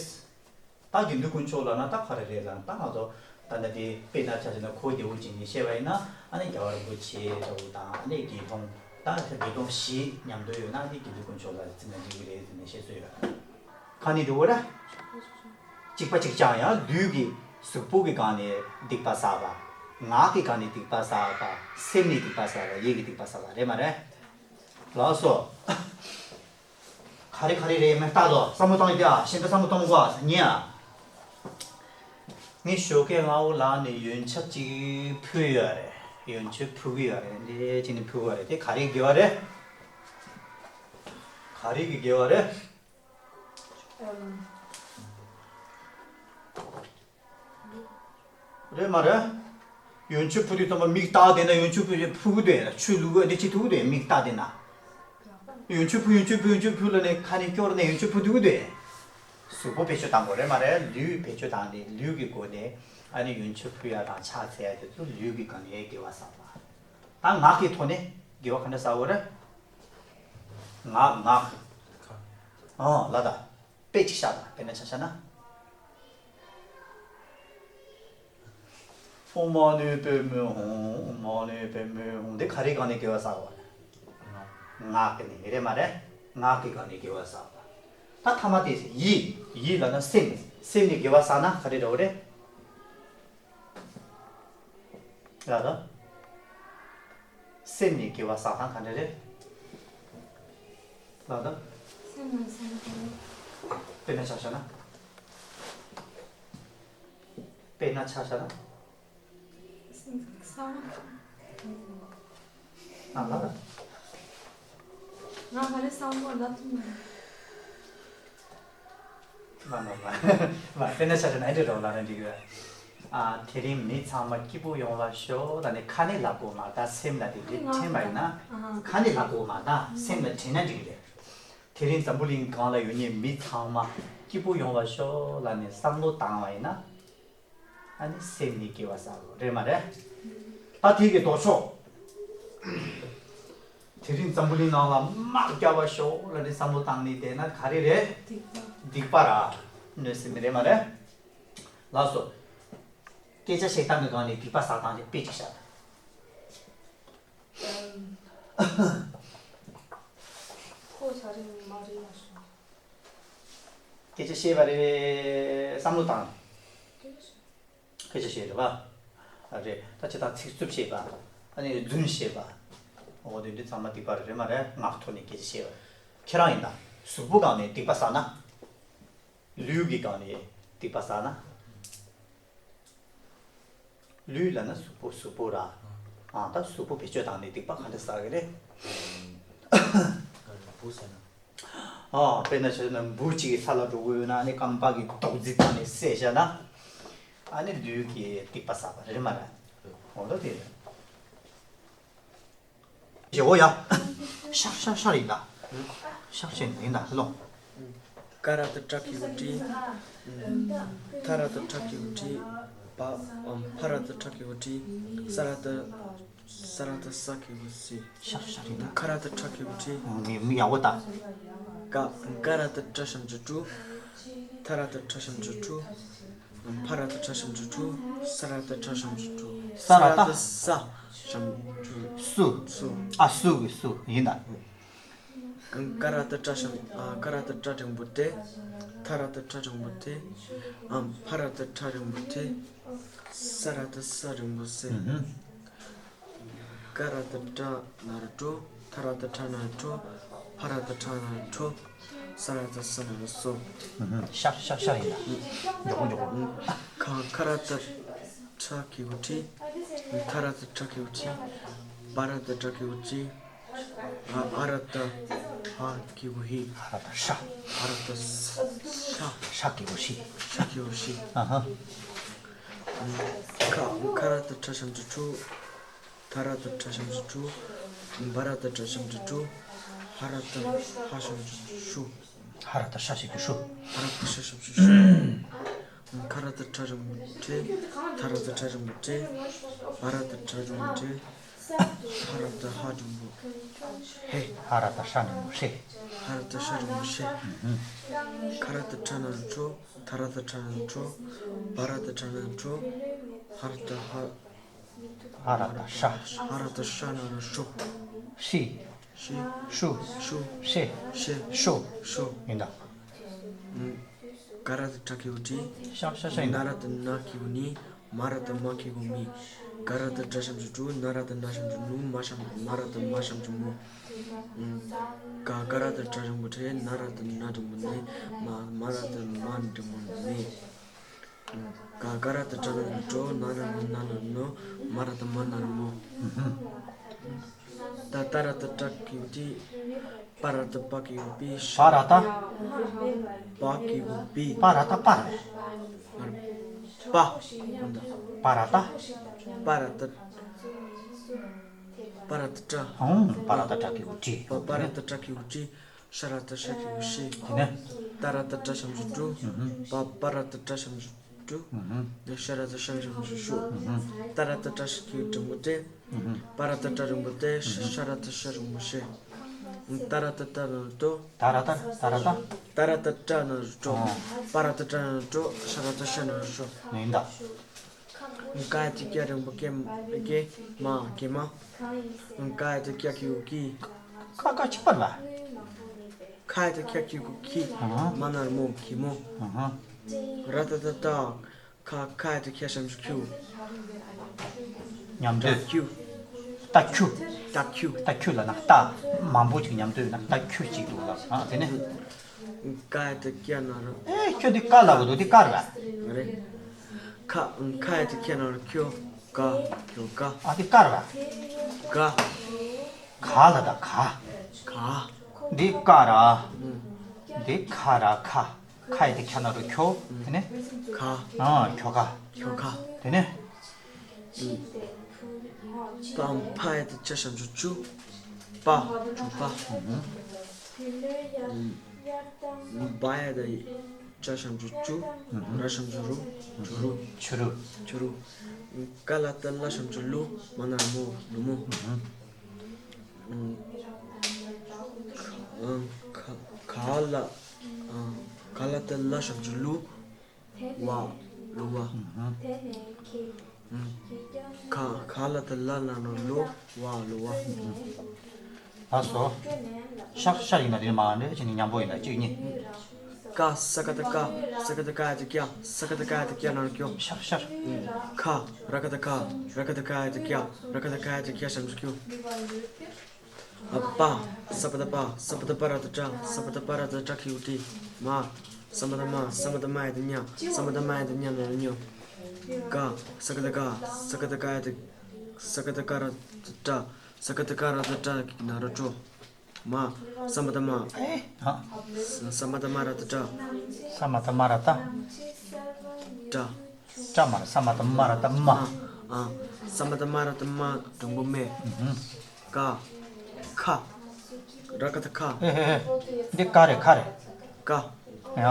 ད་དགེ་འདུན་དཀོན་མཆོག་ལབ་ན་ད་ག་རེ་རེད་ལབ་ན། ད་ང་ཚོ་ད་ལྟ་དེ་དཔེར་ན་ཆ་བཞག་ན་གོ་བདེ་བོ་བྱས་ནས་བཤད་པ་ཡིན་ན། ཨ་ནི་རྒྱལ་བ་རིན་པོ་ཆེ་འདྲ་བོ་དང་། ཨ་ནི་དགེ་སློང་། ད་དགེ་སློང་བཞི་མཉམ་དུ་ཡོད་ན་ཨ་ནི་དགེ་འདུན་དཀོན་མཆོག་ལ་བརྩི་ན་འགྲིག་གི་རེད་ཟེར་ནས་བཤད་སྲོལ་ཡོད། ཁ་ནས་འགྲོ་བ་ར། གཅིག་པ་གཅིག་རྐྱང་ཡང་ལུས་ཀྱི་གཟུགས་པོ་གི་སྒང་ནས་སྡིག་པ་བསགས་པ། ངག་གི་སྒང་ནས་སྡིག་པ་བསགས་པ། སེམས་ནས་སྡིག་པ་བསགས་པ། ཡིད་ཀྱི་སྡིག་པ་བསགས་པ་རེད་མ་རེད། ལགས་སོ། ག་རེ་ག་རེ་རེད་མེད་ལྟ་དོ། བསམ་བློ་གཏོང་རྒྱ། ཞེ་འདྲ་བསམ་བློ་གཏོང་དགོས་ཉེ་ཨ། ངས་ཞོགས་ཀས་སྔ་པོ་ལངས་ནས་ཡོན་ཆབ་ཅིག་ཕུལ་ཡོད་རེད། ཡོན་ཆབ་ཕུལ་གི་ཡོད་རེད། འདི་ཅིག་ནས་ཕུལ་བ་རེད། དེ་ག་རེ་དགེ་བ་རེད། ག་རེ་གི་དགེ་བ་རེད། རེད་མ་རེད། ཡོན་ཆབ་ཕུལ་དུས་ཙམ་པ་མིག་ལྟ་བསྡད་ན་ཡོན་ཆབ་ཕུལ་ཕུལ་གི་འདུག་ཡ། ཆུ་བླུག་གི་འདི་ཅི་ཐུབ་ཀྱི་འདུག་ཡ། མིག་ལྟ་བསྡད་ན། ཡོན་ཆབ་ཕུལ་ཡོན་ཆབ་ཕུལ་ཡོན་ཆབ་ཕུལ་ལབ་ནས་ཁ་ནས་སྐྱོར་ནས་ཡོན་ཆབ་ཕུལ་ཐུབ་ཀྱི་འདུག་ཡ། གཟུགས་པོ་བེད་སྤྱོད་བཏང་དགོས་རེད་མ་རེད། ལུས་བེད་སྤྱོད་བཏང་ནས་ལུས་ཀྱི་སྒོ་ནས་ཨ་ནི་ཡོན་ཆབ་ཕུལ་ཡ་དང་ཕྱག་འཚལ་ཡ་དེ་ཚོ་ལུས་ཀྱི་སྒང་ནས་དགེ་བ་བསགས་པ། ད་ངག་གི་ཐོག་ནས་དགེ་བ་ག་འདྲ་བསགས་དགོས་རེད། ངག་ངག་ཨོ་ལ་ད། དཔེ་ཅིག་བཞག་དང་། དཔེར་ན་ཆ་བཞག་ན། ཨོཾ་མ་ཎི་པདྨེ་ཧཱུྃ། ཨོཾ་མ་ཎི་པདྨེ་ཧཱུྃ། འདི་ག་རེའི་སྒང་ནས་དགེ་བ་བསགས་པ། ངག་གི་ནས་རེད་མ་རེད། ངག་གི་སྒང་ནས་དགེ་བ་བསགས་པ། ད་ཐ་མ་དེ་ཡིད། ཡིད་ལབ་ན་སེམས། སེམས་ནས་དགེ་བ་བསགས་ན་ག་རེ་འདྲ་བོ་རེད། ལ་ད། སེམས་ནས་དགེ་བ་བསགས་སྟངས་ག་འདྲ་རེད། ལ་ད། སེམས་ནས་སེམས་ཀྱི། དཔེར་ན་ཆ་བཞག་ན། དཔེར་ན་ཆ་བཞག་ན། སེམས་ཀྱི་བསམ་བློ། ཨ་ལ་ད། ང་ག་རེ་བསམ་བློ་ལབ་ཐུབ་མ་རེད། མ་མ་མ། མ་དཔེར་ན་ཆ་བཞག་ན་ཨེ་འདྲ་རོགས་ལ་ར་འགྲིག་གི་ར། ཨ་དེ་རིང་མི་ཚང་མ་སྐྱིད་པོ་ཡོང་བ་ཤོག་ལབ་ནས་ཁ་ནས་ལབ་དགོས་མ་ད་སེམས་ལ་དེ་འདྲའི་དྲན་པ་ཡིན་ན། ཁ་ནས་ལབ་དགོས་མ་ད་སེམས་ལ་དྲན་ན་འགྲིག་གི་རེད། དེ་རིང་འཛམ་བུ་གླིང་སྒང་ལ་ཡོད་མཁན་མི་ཚང་མ་སྐྱིད་པོ་ཡོང་བ་ཤོག་ལབ་ནས་བསམ་བློ་བཏང་བ་ཡིན་ན། ཨ་ནི་སེམས་ནས་དགེ་བ་བསགས་རོགས་རེད་མ་རེད། ད་དེ་གི་ལྡོག་ཕྱོགས། དེ་རིང་འཛམ་བུ་གླིང་ནང་ལ་དམག་རྒྱག་པ་ཤོག་ལབ་ནས་བསམ་བློ་བཏང་ནས་བསྡད་ན་ག་རེ་རེད། སྡིག་པ། སྡིག་པ་ར། གནོད་སེམས་རེད་མ་རེད། ལགས་སོ། སྐད་ཆ་བཤད་སྟངས་ཀྱི་སྒང་ནས་སྡིག་པ་བསགས་སྟངས་ཀྱི་དཔེ་ཅིག་བཞག་དང་། ཁོ་ཆ་རེ་མ་རེད་ལ་སོང་། སྐད་ཆ་བཤད་པ་རེད་བསམ་བློ་བཏང་། སྐད་ཆ་བཤད་རེད་པ། རེད། ད་ཅི་ད་ཚིག་རྩུབ་བཤད་པ། ཨ་ནི་རྫུན་བཤད་པ། འོ་དེ་འདི་ཚང་མ་སྡིག་པ་རེད་མ་རེད། ངག་ཐོག་ནས་སྐད་ཆ་བཤད་པ། ཁྱེད་རང་ཡིན་ད། གཟུགས་པོ་སྒང་ནས་སྡིག་པ་བསགས་ན། ལུས་ཀྱི་སྒང་ནས་སྡིག་པ་བསགས་ན། ལུས་ལབ་ན་གཟུགས་པོ། གཟུགས་པོ་ར། ཨ་ད་གཟུགས་པོ་བེད་སྤྱོད་བཏང་ནས་སྡིག་པ་ག་འདྲ་བསགས་ཀྱི་རེད། འབུ་ཟེར་ན། ཨ་དཔེར་ན་བྱས་ན་འབུ་གཅིག་གི་ས་ལ་འགྲོ་གི་ཡོད་ན་ཨ་ནི་རྐང་པ་གི་རྡོག་རྫིས་བཏང་ནས་བསད་བཞག་ན། ཨ་ནི་ལུས་ཀྱི་སྡིག་པ་བསགས་པ་རེད་མ་རེད། འོ་ད་དེ་རེད། ཇོ་བོ་ཡ། ཤག་ཤག་ཤག་ཡིན་ད། ཤག་ཤག་ཡིན་ད་ལོ། ཀ་ར་ཏ་ཏྲ་གི་གུ་ཏྲི། ཐ་ར་ཏ་ཐྲ་གི་གུ་ཏྲི། བ། ཕ་ར་ཏ་ཕྲ་གི་གུ་ཕྲི། ས་ར་ཏ། ས་ར་ཏ་ས་གི་གུ་སི། ཤག་ཤག་ཡིན་ད། ཁ་ར་ཏ་ཁྲ་གི་གུ་ཁྲི། མི་མི་ཡག་པོ་ད། ཀ། ཀ་ར་ཏ་ཀྲ་ཞབས་ཀྱུ་ཀྲུ། ཐ་ར་ཏ་ཐྲ་ཞབས་ཀྱུ་ཐྲུ། ཕ་ར་ཏ་ཕྲ་ཞབས་ཀྱུ་ཕྲུ། ས་ར་ཏ་ཕྲ་ཞབས་ཀྱུ་ཕྲུ། ས་ར་ཏ། ས་ར་ཏ་ས་ཞབས་ཀྱུ། སུ། སུ། ཨ་སུ་གི་སུ་ཡིན་ད། ཀ་ར་ཏ་ཀྲ་ཞབས། ཨ་ཀ་ར་ཏ་ཀྲ་འགྲེང་བུ་ཏེ། ཐ་ར་ཏ་ཐྲ་འགྲེང་བུ་ཐེ། ཨ་ཕ་ར་ཏ་ཕྲ་འགྲེང་བུ་ཕྲེ། ས་ར་ཏ་ས་འགྲེང་བུ་སེ། ཨུ་ཧུ། ཀ་ར་ཏ་ཀྲ་ན་རོ་ཀྲོ། ཐ་ར་ཏ་ཁྲ་ན་རོ་ཁྲོ། ཕ་ར་ཏ་ཁྲ་ན་རོ་ཁྲོ། ས་ར་ཏ་ས་ན་རོ་སོ། ཨུ་ཧུ། ཤག་ཤག་ཤག་ཡིན་ད། མགྱོགས་པོ་མགྱོགས་པོ། ཁ་ཁ་ར་ཏ། ཁྲ་གི་གུ་ཁྲི། ཐ་ར་ཏ་ཁྲ་གི་གུ་ཁྲི། པ་ར་ཏ་ཏྲ་གི་གུ་ཏྲི། ཨ་ཨ་ར་ཏ་ཧ་གི་གུ་ཧི། ཧ་ར་ཏ་ཧྲ། ཧ་ར་ཏ་ཧྲ། ཧྲ་གི་གུ་ཧྲི། ཧྲ་གི་གུ་ཧྲི། ཨ་ཧ། ཁ་ཁ་ར་ཏ་ཁྲ་ཞབས་ཀྱུ་ཁྲུ། ཐ་ར་ཏ་ཁྲ་ཞབས་ཀྱུ་ཁྲུ། པ་ར་ཏ་པྲ་ཞབས་ཀྱུ་པྲུ། ཧ་ར་ཏ་ཧ་ཞབས་ཀྱུ་ཧྲུ། ཧ་ར་ཏ་ཧྲ་ཞབས་ཀྱུ་ཧྲུ། ཧ་ར་ཏ་ཧྲ་ཞབས་ཀྱུ་ཧྲུ། ཁ་ར་ཏ་ཁྲ་ཞབས་ཀྱུ་ཁྲེ། ཐ་ར་ཏ་ཐྲ་ཞབས་ཀྱུ་ཐྲེ། པ་ར་ཏ་པྲ་ཞབས་ཀྱུ་པྲེ། ཧ་ར་ཏ་ཧ་འགྲེང་བུ་ཧེ། ཧ་ར་ཏ་ཧྲ་འགྲེང་བུ་ཧྲེ། ཧ་ར་ཏ་ཧྲ་འགྲེང་བུ་ཧྲེ། ཁ་ར་ཏ་ཁྲ་ན་རོ་ཁྲོ། ཐ་ར་ཏ་ཐྲ་ན་རོ་ཐྲོ། པ་ར་ཏ་པྲ་ན་རོ་པྲོ། ཧ་ར་ཏ་ཧ། ཧ་ར་ཏ་ཧྲ། ཧ་ར་ཏ་ཧྲ་ན་རོ་ཧྲོ། ཧྲི། ཧྲི། ཧྲུ། ཧྲུ། ཧྲེ། ཧྲེ། ཧྲོ། ཧྲོ། ཡིན་ད། ཀ་ར་ཏ་ཀྲ་གི་གུ་ཀྲི། ཤ་ཤ་ཤ་ཡིན་ད། ན་ར་ཏ་ན་གི་གུ་ནི། མ་ར་ཏ་མ་གི་གུ་མི། ག་ར་ཏ་གྲ་ཞབས་ཀྱུ་གྲུ། ན་ར་ཏ་ན་ཞབས་ཀྱུ་ནུ། མ་ཞབས་མ་ར་ཏ་མ་ཞབས་ཀྱུ་མུ། ག་ག་ར་ཏ་གྲ་འགྲེང་བུ་གྲེ། ན་ར་ཏ་ན་འགྲེང་བུ་ནེ། མ་མ་ར་ཏ་མ་འགྲེང་བུ་ནེ། ག་ག་ར་ཏ་གྲ་ན་རོ་གྲོ། ན་ར་ཏ་ན་རོ་གྲོ། མ་ར་ཏ་མ་ན་རོ་མོ། ད་ད་ར་ཏ་ཏྲ་གི་གུ་ཏི། པ་ར་ཏ་པ་གི་གུ་པི། པ་ར་ཏ། པ་གི་གུ་པི། པ་ར་ཏ་པ་རེད། པ། པ་ར་ཏ། པ་ར་ཏ། པ་ར་ཏ་ཏྲ། ཨང་། པ་ར་ཏ་ཏྲ་གི་གུ་ཏི། པ་པ་ར་ཏ་ཏྲ་གི་གུ་ཏི། ཤ་ར་ཏ་ཤ་གི་གུ་ཤི། དེ་ནས། ད་ར་ཏ་ཏྲ་ཞབས་ཀྱུ་ཏྲུ། པ་པ་ར་ཏ་ཏྲ་ཞབས་ཀྱུ་ཏྲུ། ཤ་ར་ཏ་ཤ་ཞབས་ཀྱུ་ཤུ། ད་ར་ཏ་ཏྲ་ཤ་གི་གུ་འགྲེང་བུ་ཏྲེ། པ་ར་ཏ་པྲ་འགྲེང་བུ་ཏྲེ། ཤ་ར་ཏ་ཤ་འགྲེང་བུ་ཤེ། ཏ་ར་ཏ་ཏྲ་ན་རོ་ཏོ། ཏ་ར་ཏ། ཏ་ར་ཏ། ཏ་ར་ཏ་ཏྲ་ན་རོ་ཏོ། པ་ར་ཏ་པྲ་ན་རོ་ཏོ། ཤ་ར་ཏ་ཤ་ན་རོ་ཤོ། ཡིན་ད། ཀ་ཡ་ཏ་ཀྱ་འགྲེང་བུ་ཀེ། ཀེ་མ་ཀེ་མ། ཀ་ཡ་ཏ་ཀྱ་གི་གུ་ཀི། ཀ་ཀ་ཅི་པར་བ། ཁ་ཡ་ཏ་ཁྱ་གི་གུ་ཁི། མ་ན་རོ་མོ་གི་མོ། ར་ཏ་ཏ་ཏ། ཁ་ཁ་ཡ་ཏ་ཁྱ་ཞབས་ཀྱུ་ཁྱུ། མཉམ་འདོད། ཁྱུ། ཏ་ཁྱུ། ཏ་ཁྱུ། ཏ་ཁྱུ་ལབ་ན་ཏ་མང་པོ་ཅིག་མཉམ་འདོད་ན་ཏ་ཁྱུ་ཅིག་འདུག་ལབ། ཨ་དེ་ནས། ཀ་ཡ་ཏ་ཀྱ་ན་རོ། ཨེ་ཁྱོད་འདི་ཀ་ལབ་འདུག་འདི་ཀ་རེད་པ། རེད། ཁ་ཁ་ཡ་ཏ་ཁྱ་ན་རོ་ཁྱོ། ཀ་ཁྱོ་ཀ། ཨ་འདི་ཀ་རེད་པ། ཀ། ག་ལ་ད་ག། ག། འདི་ཀ་ར། ཨུ། འདི་ཁ་ར་ཁ། ཁ་ཡ་ཏ་ཁྱ་ན་རོ་ཁྱོ། དེ་ནས། ཁ། ཨ་ཁྱོ་ཁ། ཁྱོ་ཁ། དེ་ནས། ཨུ། པ་ཕ་ཡ་ཏ་ཕྱ་ཞབས་ཀྱུ་ཕྱུ། པ་ཕྱུ་པ། ཨུ། བ་ཡ་ཏ་ཅ་ཞབས་ཀྱུ་ཅུ། ར་ཞབས་ཀྱུ་རུ། ཕྱུ་རུ། ཕྱུ་རུ། ཕྱུ་རུ། ཀ་ལ་ཏ་ལ་ཞབས་ཀྱུ་ལུ། མ་ན་རོ་མོ། ལུ་མོ། ཨུ། ཁ་ཁ་ལ། ཁ་ལ་ཏ་ལ་ཞབས་ཀྱུ་ལུ། བ། ལུ་བ། ཁ་ཁ་ལ་ཏ་ལ་ན་རོ་ལོ། བ་ལོ་བ། ལགས་སོ། ཤར་ཤར་ཡིན་ན་དེ་མ་འདྲེ་ཅི་ནི་མཉམ་པོ་ཡིན་ན་གཅིག་གཉིས། ཀ་ས་ཀ་ཏ་ཀ། ས་ཀ་ཏ་ཀ་ཡ་ཏ་ཀྱ། ས་ཀ་ཏ་ཀ་ཡ་ཏ་ཀྱ་ན་རོ་ཀྱོ། ཤར་ཤར། ཁ། ར་ཀ་ཏ་ཁ། ར་ཀ་ཏ་ཁ་ཡ་ཏ་ཀྱ། ར་ཀ་ཏ་ཁ་ཡ་ཏ་ཀྱ་ཞབས་ཀྱུ་ཀྱུ། པ། ས་པ་ཏ་པ། ས་པ་ཏ་པ་ར་ཏ་ཏྲ། ས་པ་ཏ་པ་ར་ཏ་ཏྲ་གི་གུ་ཏི། མ། ས་མ་ཏ་མ། ས་མ་ཏ་མ་ཡ་ཏ་མྱ། ས་མ་ཏ་མ་ཡ་ཏ་མྱ་ན་རོ་མྱོ། ག། ས་ཀ་ཏ་ག། ས་ཀ་ཏ་ག་ཡ་ཏ། ས་ཀ་ཏ་ག་ར་ཏ་ཏྲ། ས་ཀ་ཏ་ག་ར་ཏ་ཏྲ་ན་རོ་ཏྲོ། མ། ས་མ་ཏ་མ། ཨེ། ཧ། ས་མ་ཏ་མ་ར་ཏ་ཏྲ། ས་མ་ཏ་མ་ར་ཏ། ཏྲ། ཏྲ་མ་ར། ས་མ་ཏ་མ་ར་ཏ་མ། ཨ། ས་མ་ཏ་མ་ར་ཏ་མ་འགྲེང་བུ་མེ། ཀ། ཁ། ར་ཀ་ཏ་ཁ། ཨེ་ཧེ་ཧེ། འདི་ཀ་རེད་ཁ་རེད། ཀ། ཡ།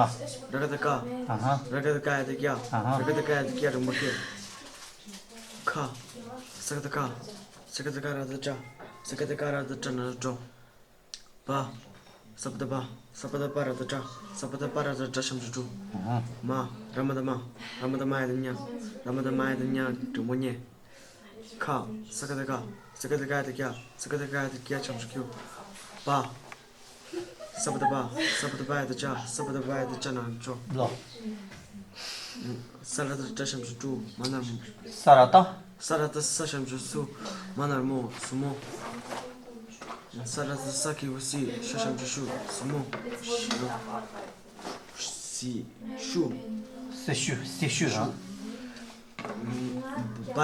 ར་ཀ་ཏ་ཀ། ཨ་ཧ། ར་ཀ་ཏ་ཀ་ཡ་ཏ་ཀྱ། ཨ་ཧ། ར་ཀ་ཏ་ཀ་ཡ་ཏ་ཀྱ་འགྲེང་བུ་ཀེ། ཁ། ས་ཀ་ཏ་ཁ། ས་ཀ་ཏ་ཁ་ར་ཏ་ཏྲ། ས་ཀ་ཏ་ཁ་ར་ཏ་ཏྲ་ན་རོ་ཏྲོ། པ། ས་པ་ཏ་པ། ས་པ་ཏ་པ་ར་ཏ་ཏྲ། ས་པ་ཏ་པ་ར་ཏ་ཏྲ་ཞབས་ཀྱུ་ཏྲུ། མ། ར་མ་ཏ་མ། ར་མ་ཏ་མ་ཡ་ཏ་མྱ། ར་མ་ཏ་མ་ཡ་ཏ་མྱ་འགྲེང་བུ་མྱེ། ཁ། ས་ཀ་ཏ་ཁ། ས་ཀ་ཏ་ཁ་ཡ་ཏ་ཀྱ། ས་ཀ་ཏ་ཁ་ཡ་ཏ་ཀྱ་ཞབས་ཀྱུ་ཀྱུ། པ། ས་པ་ཏ་པ། ས་པ་ཏ་པ་ཡ་ཏ་ཅ། ས་པ་ཏ་པ་ཡ་ཏ་ཅ་ན་རོ་ཅོ། ལོ། ས་ར་ཏ་ཏྲ་ཞབས་ཀྱུ་ཏྲུ། མ་ན་རོ་མོ། ས་ར་ཏ། ས་ར་ཏ་ས་ཞབས་ཀྱུ་སུ། མ་ན་རོ་མོ། སུ་མོ། ས་ར་ཏ་ས་གི་གུ་སི། ཤ་ཞབས་ཀྱུ་ཤུ། སུ་མོ། ཤུ། སི་ཤུ། སི་ཤུ། སི་ཤུ་རང་། པ་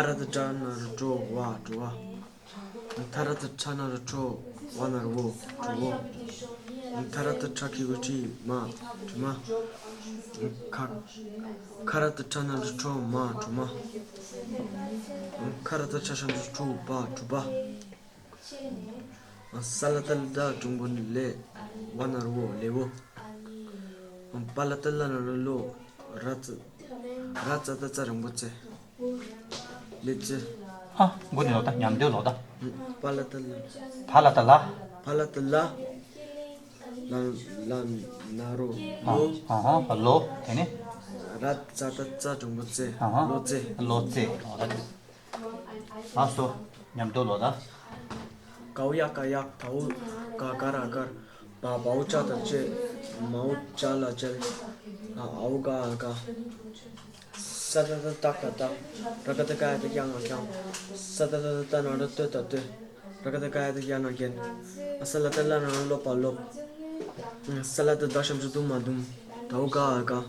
ར་ཏ་ཏྲ་ན་རོ་ཏྲོ་བ་བྲོ་བ། ཐ་ར་ཏ་ཏྲ་ན་རོ་ཏྲོ་བ་ན་རོ་བོ་བྲོ་བོ། ཐ་ར་ཏ་ཏྲ་གི་གུ་ཏྲི་མ་བྲོ་མ། ཁ་ཁ་ར་ཏ་ཏྲ་ན་རོ་ཏྲོ་མ་བྲོ་མ། ཁ་ར་ཏ་ཏྲ་ཞབས་ཀྱུ་ཀྲུ་བ་བྲོ་བ། ས་ལ་ཏ་ལ་ཏ་འགྲེང་བུ་ལེ། བ་ན་རོ་བོ་ལེ་བོ། པ་ལ་ཏ་ལ་ན་རོ་ལོ། ར་ཙ་ར་ཙ་ཏ་ཙ་འགྲེང་བུ་ཙེ། ལེ་ཙེ། ཨ། མགོ་ནས་ལོག་ད། ཉམས་འདོད་ལོག་ད། པ་ལ་ཏ་ལ། བ་ལ་ཏ་ལ། བ་ལ་ཏ་ལ། ལ་ལ་ན་རོ་ཨ་ལོ། ཨ་ཧ། ལོ། དེ་ནས། ར་ཙ་ཏ་ཙ་འགྲེང་བུ་ཙེ། ཨ་ཧ། ལོ་ཙེ། ལོ་ཙེ། ཨ་སོ། ཉམས་འདོད་ལོག་ད། གའོ་ཡ་ག་ཡག། དའོ་ག་ག་ར་དཀར། བ་བའོ་ཅ་ད་བཅད། མའོ་ཇ་ལ་བཅལ། འའོ་ག་འ་དཀའ། ས་ཏ་ཏ་ཏ་ག་ཏག། ར་ག་ཏ་ག་ཡ་ཏ་ཀྱ་ང་ཀྱང་། ས་ཏ་ཏ་ཏ་ན་རོ་ཏོ་ཏ་ཏོས། ར་ག་ཏ་ག་ཡ་ཏ་ཀྱ་ན་ཀྱན། ས་ལ་ཏ་ལ་ན་རོ་ལོ་པ་ལོབས། ས་ལ་ཏ་ད་ཞབས་ཀྱུ་དུ་མ་དུམ། དའོ་ག་འ་དཀའ།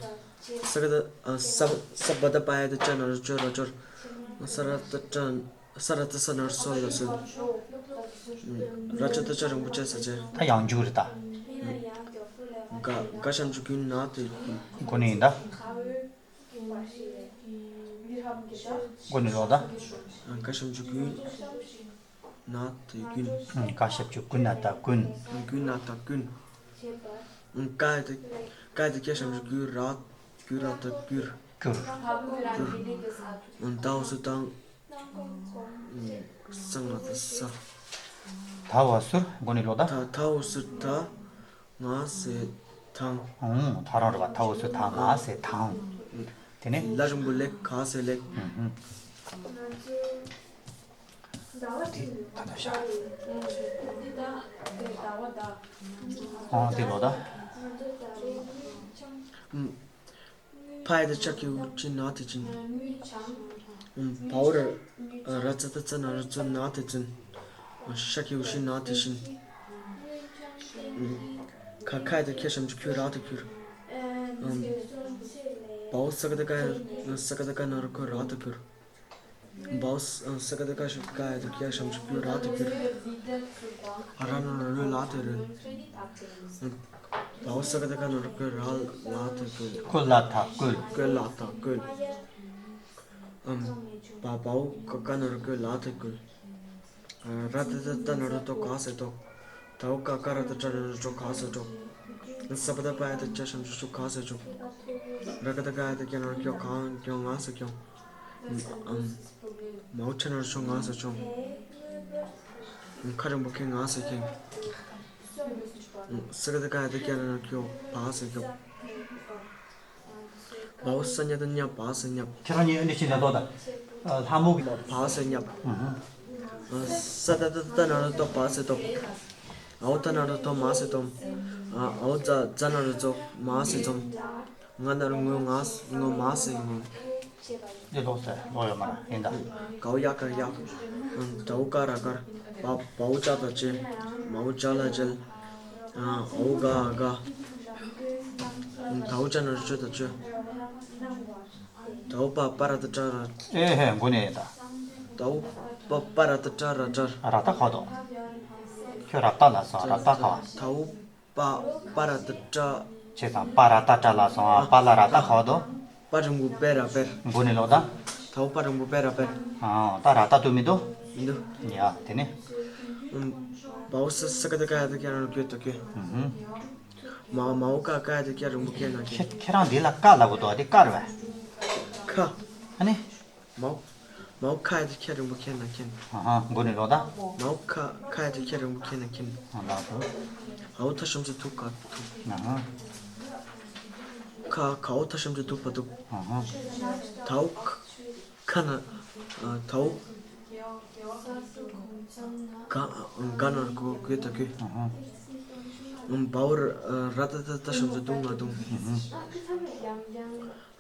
ས་ག་ཏ་ས་ས་བ་ཏ་པ་ཡ་ཏ་ཅ་ན་རོ་ཅོ་ར་ཅོར། ས་ར་ཏ་ཏྲ། ས་ར་ཏ་ས་ན་རོ་སོ་ལ་སོལ། ར་ཅ་ཏ་ཅ་འགྲེང་བུ་ཅ་ས་ཅེ། ད་ཡང་འཇུག་རེད་ད། ག་ག་ཞབས་ཀྱུ་གུ་ན་ཏེ་གུན། མགོ་ནས་ཡིན་ད། མགོ་ནས་ལོག་ད། ག་ཞབས་ཀྱུ་གུ་ན་ཏེ་གུན། ག་ཞབས་ཀྱུ་གུ་ན་ཏ་གུན། གུ་ན་ཏ་གུན། ཀ་ཡ་ཏ་ཀ་ཡ་ཏ་ཀྱ་ཞབས་ཀྱུ་གུ་ར། གུ་ར་ཏ་གུར། གུར། གུར། ད་འོ་སུ་དང་། ས་ང་ཏ་ས། ད་འོ་སུར། མགོ་ནས་ལོག་ད། ད་ད་འོ་སུར་ད། ང་ཟེ་ཐང་། ཨང་། ད་རང་རེད་པ། ད་འོ་སུར་ད་ང་ཟེ་ཐང་། དེ་ནས། ལ་འགྲེང་བུ་ལེ། ག་ཟེ་ལེགས། ཨུ་ཧུ། དེ་ད་ད་ཤ། ཨང་། དེ་ལོག་ད། ཕ་ཡ་ཏ་ཤ་གི་གུ་ཅི་ན་ཏེ་ཅིན། བའོ་ར་ར་ཙ་ཏ་ཙ་ན་རོ་ཙོ་ན་ཏེ་ཙུན། ཤ་གི་གུ་ཤི་ན་ཏེ་ཤིན། ཁ་ཁ་ཡ་ཏ་ཁྱ་ཞབས་ཀྱུ་ཁྱུ་ར་ཏ་ཁྱུར། བའོ་ས་ག་ཏ་ག་ས་ག་ཏ་ག་ན་རོ་ཁོ་ར་ཏ་ཁྱུར། བའོ་ས་ག་ཏ་ག་ཞབས་ཀྱུ་ག་ཡ་ཏ་གྱ་ཞབས་ཀྱུ་གྱུ་ར་ཏ་གྱུར། ར་ན་རོ་རོ་ལ་ཏ་རོལ། བའོ་ས་ག་ཏ་ག་ན་རོ་ཀོ་ར་ལ་ཏ་ཀོལ། ཀོ་ལ་ཏ་ཀོལ། ཀོ་ལ་ཏ་ཀོལ། བ་བའོ་ག་ག་ན་རོ་གོ་ལ་ཏ་གོལ། ར་ཏ་ཏ་ཏ་ན་རོ་ཏོ་ག་ཟེ་ཏོག། དའོ་ཀ་ཀ་ར་ཏ་ཏྲ་ན་རོ་ཏྲོ་ག་ཟེ་ཏྲོག། ས་པ་ཏ་པ་ཡ་ཏ་ཅ་ཞབས་ཀྱུ་ཅུ་ག་ཟེ་ཅུག། ར་ག་ཏ་ག་ཡ་ཏ་ཀྱ་ན་རོ་ཀྱོ་ག་ཀྱོ་ང་ཟེ་ཀྱོང་། མའོ་ཆ་ན་རོ་ཆོ་ང་ཟེ་ཆོང་། ཁ་རིང་པོ་ཁེ་ང་ཟེ་ཁེང་། ས་ག་ཏ་ག་ཡ་ཏ་ཀྱ་ན་རོ་ཀྱོ་བ་ཟེ་ཀྱོབ། བའོ་ས་ཉ་ཏ་ཉ་བ་ཟེ་ཉབ། ཁྱེད་རང་གཉིས་ཨ་འདྲ་ཞིག་ལ་ཏོ་ད། ལྷ་མོ་གི། བ་ཟེ་ཉབ། ཨུ་ཧུ། ས་ཏ་ཏ་ཏ་ན་རོ་ཏོ་བ་ཟེ་ཏོབ། འའོ་ཏ་ན་རོ་ཏོ་མ་ཟེ་ཏོམ། འའོ་ཛ་ཛ་ན་རོ་ཛོ་མ་ཟེ་ཛོམ། ང་ན་རོ་ངོ་ང་ངོ་མ་ཟེ་ངོམ། འདི་ལོག་ཟེར་ལོག་ཡོད་མ་རེད། ཡིན་ད། གའོ་ཡ་གར་ཡག། དའོ་ཀ་ར་དཀར། བ་བའོ་ཅ་ད་བཅད། མའོ་ཇ་ལ་མཇལ། འའོ་ག་འ་དགའ། དའོ་ཅ་ན་རོ་ཅོ་ད་བཅོས། དའོ་པ་པ་ར་ཏ་ཏྲ་ར། ཨེ་ཧེ། མགོ་ནས་ཡིན་ད། དའོ་པ་པ་ར་ཏ་ཏྲ་ར་ཏྲར། ར་ཏ་ཁ་དོ། ཁྱོད་ར་ཏ་ལ་སོང་། ར་ཏ་ཁ་བ། དའོ་པ་པ་ར་ཏ་ཏྲ། བྱས་ཙང་པ་ར་ཏ་ཏྲ་ལ་སོང་། ཨ། པ་ལ་ར་ཏ་ཁ་བ་དོ། པ་འགྲེང་བུ་པེ་ར་པེར། མགོ་ནས་ལོག་ད། དའོ་པ་འགྲེང་བུ་པེ་ར་པེར། ཨ། ད་ར་ཏ་ཏུ་མི་དོ། མི་འདུག། ཡ། དེ་ནས། ཨུམ། བའོ་ས་ས་ག་ཏ་ཀ་ཡ་ཏ་ཀྱ་རང་ཀྱོ་ཏོ་ཀྱོ། ཨུ་ཧུ། མའོ་མའོ་ཀ་ཀ་ཡ་ཏ་ཀྱ་རིང་པོ་ཀྱ་ན་ཀྱ། ཁྱེད་ཁྱེད་རང་འདི་ལ་ཀ་ལབ་དགོས་དོ། འདི་ཀ་རེད་པས། ཁ། ཨ་ནི། མའོ། མའོ་ཁ་ཡ་ཏ་ཁྱེད་རིང་པོ་ཁྱེད་ན་ཁྱེད། ཨ་ཧ། མགོ་ནས་ལོག་ད། མའོ་ཁ་ཁ་ཡ་ཏ་ཁྱེད་རིང་པོ་ཁྱེད་ན་ཁྱེད། ཨ་ལགས་སོ། འའོ་ཐ་ཞབས་ཀྱུ་ཐུ་ག་ཐུ། ཨ་ཧ། ཁ་གའོ་ཐ་ཞབས་ཀྱུ་དུ་བ་དུ། ཨ་ཧ། དའོ་ཁ་ཁ་ན། དའོ་ག་ག་ན་གོ་གོ་ད་གོ། ཨ་ཧ། བའོ་ར་ཏ་ཏ་ཏ་ཞབས་ཀྱུ་དུ་ང་དུ།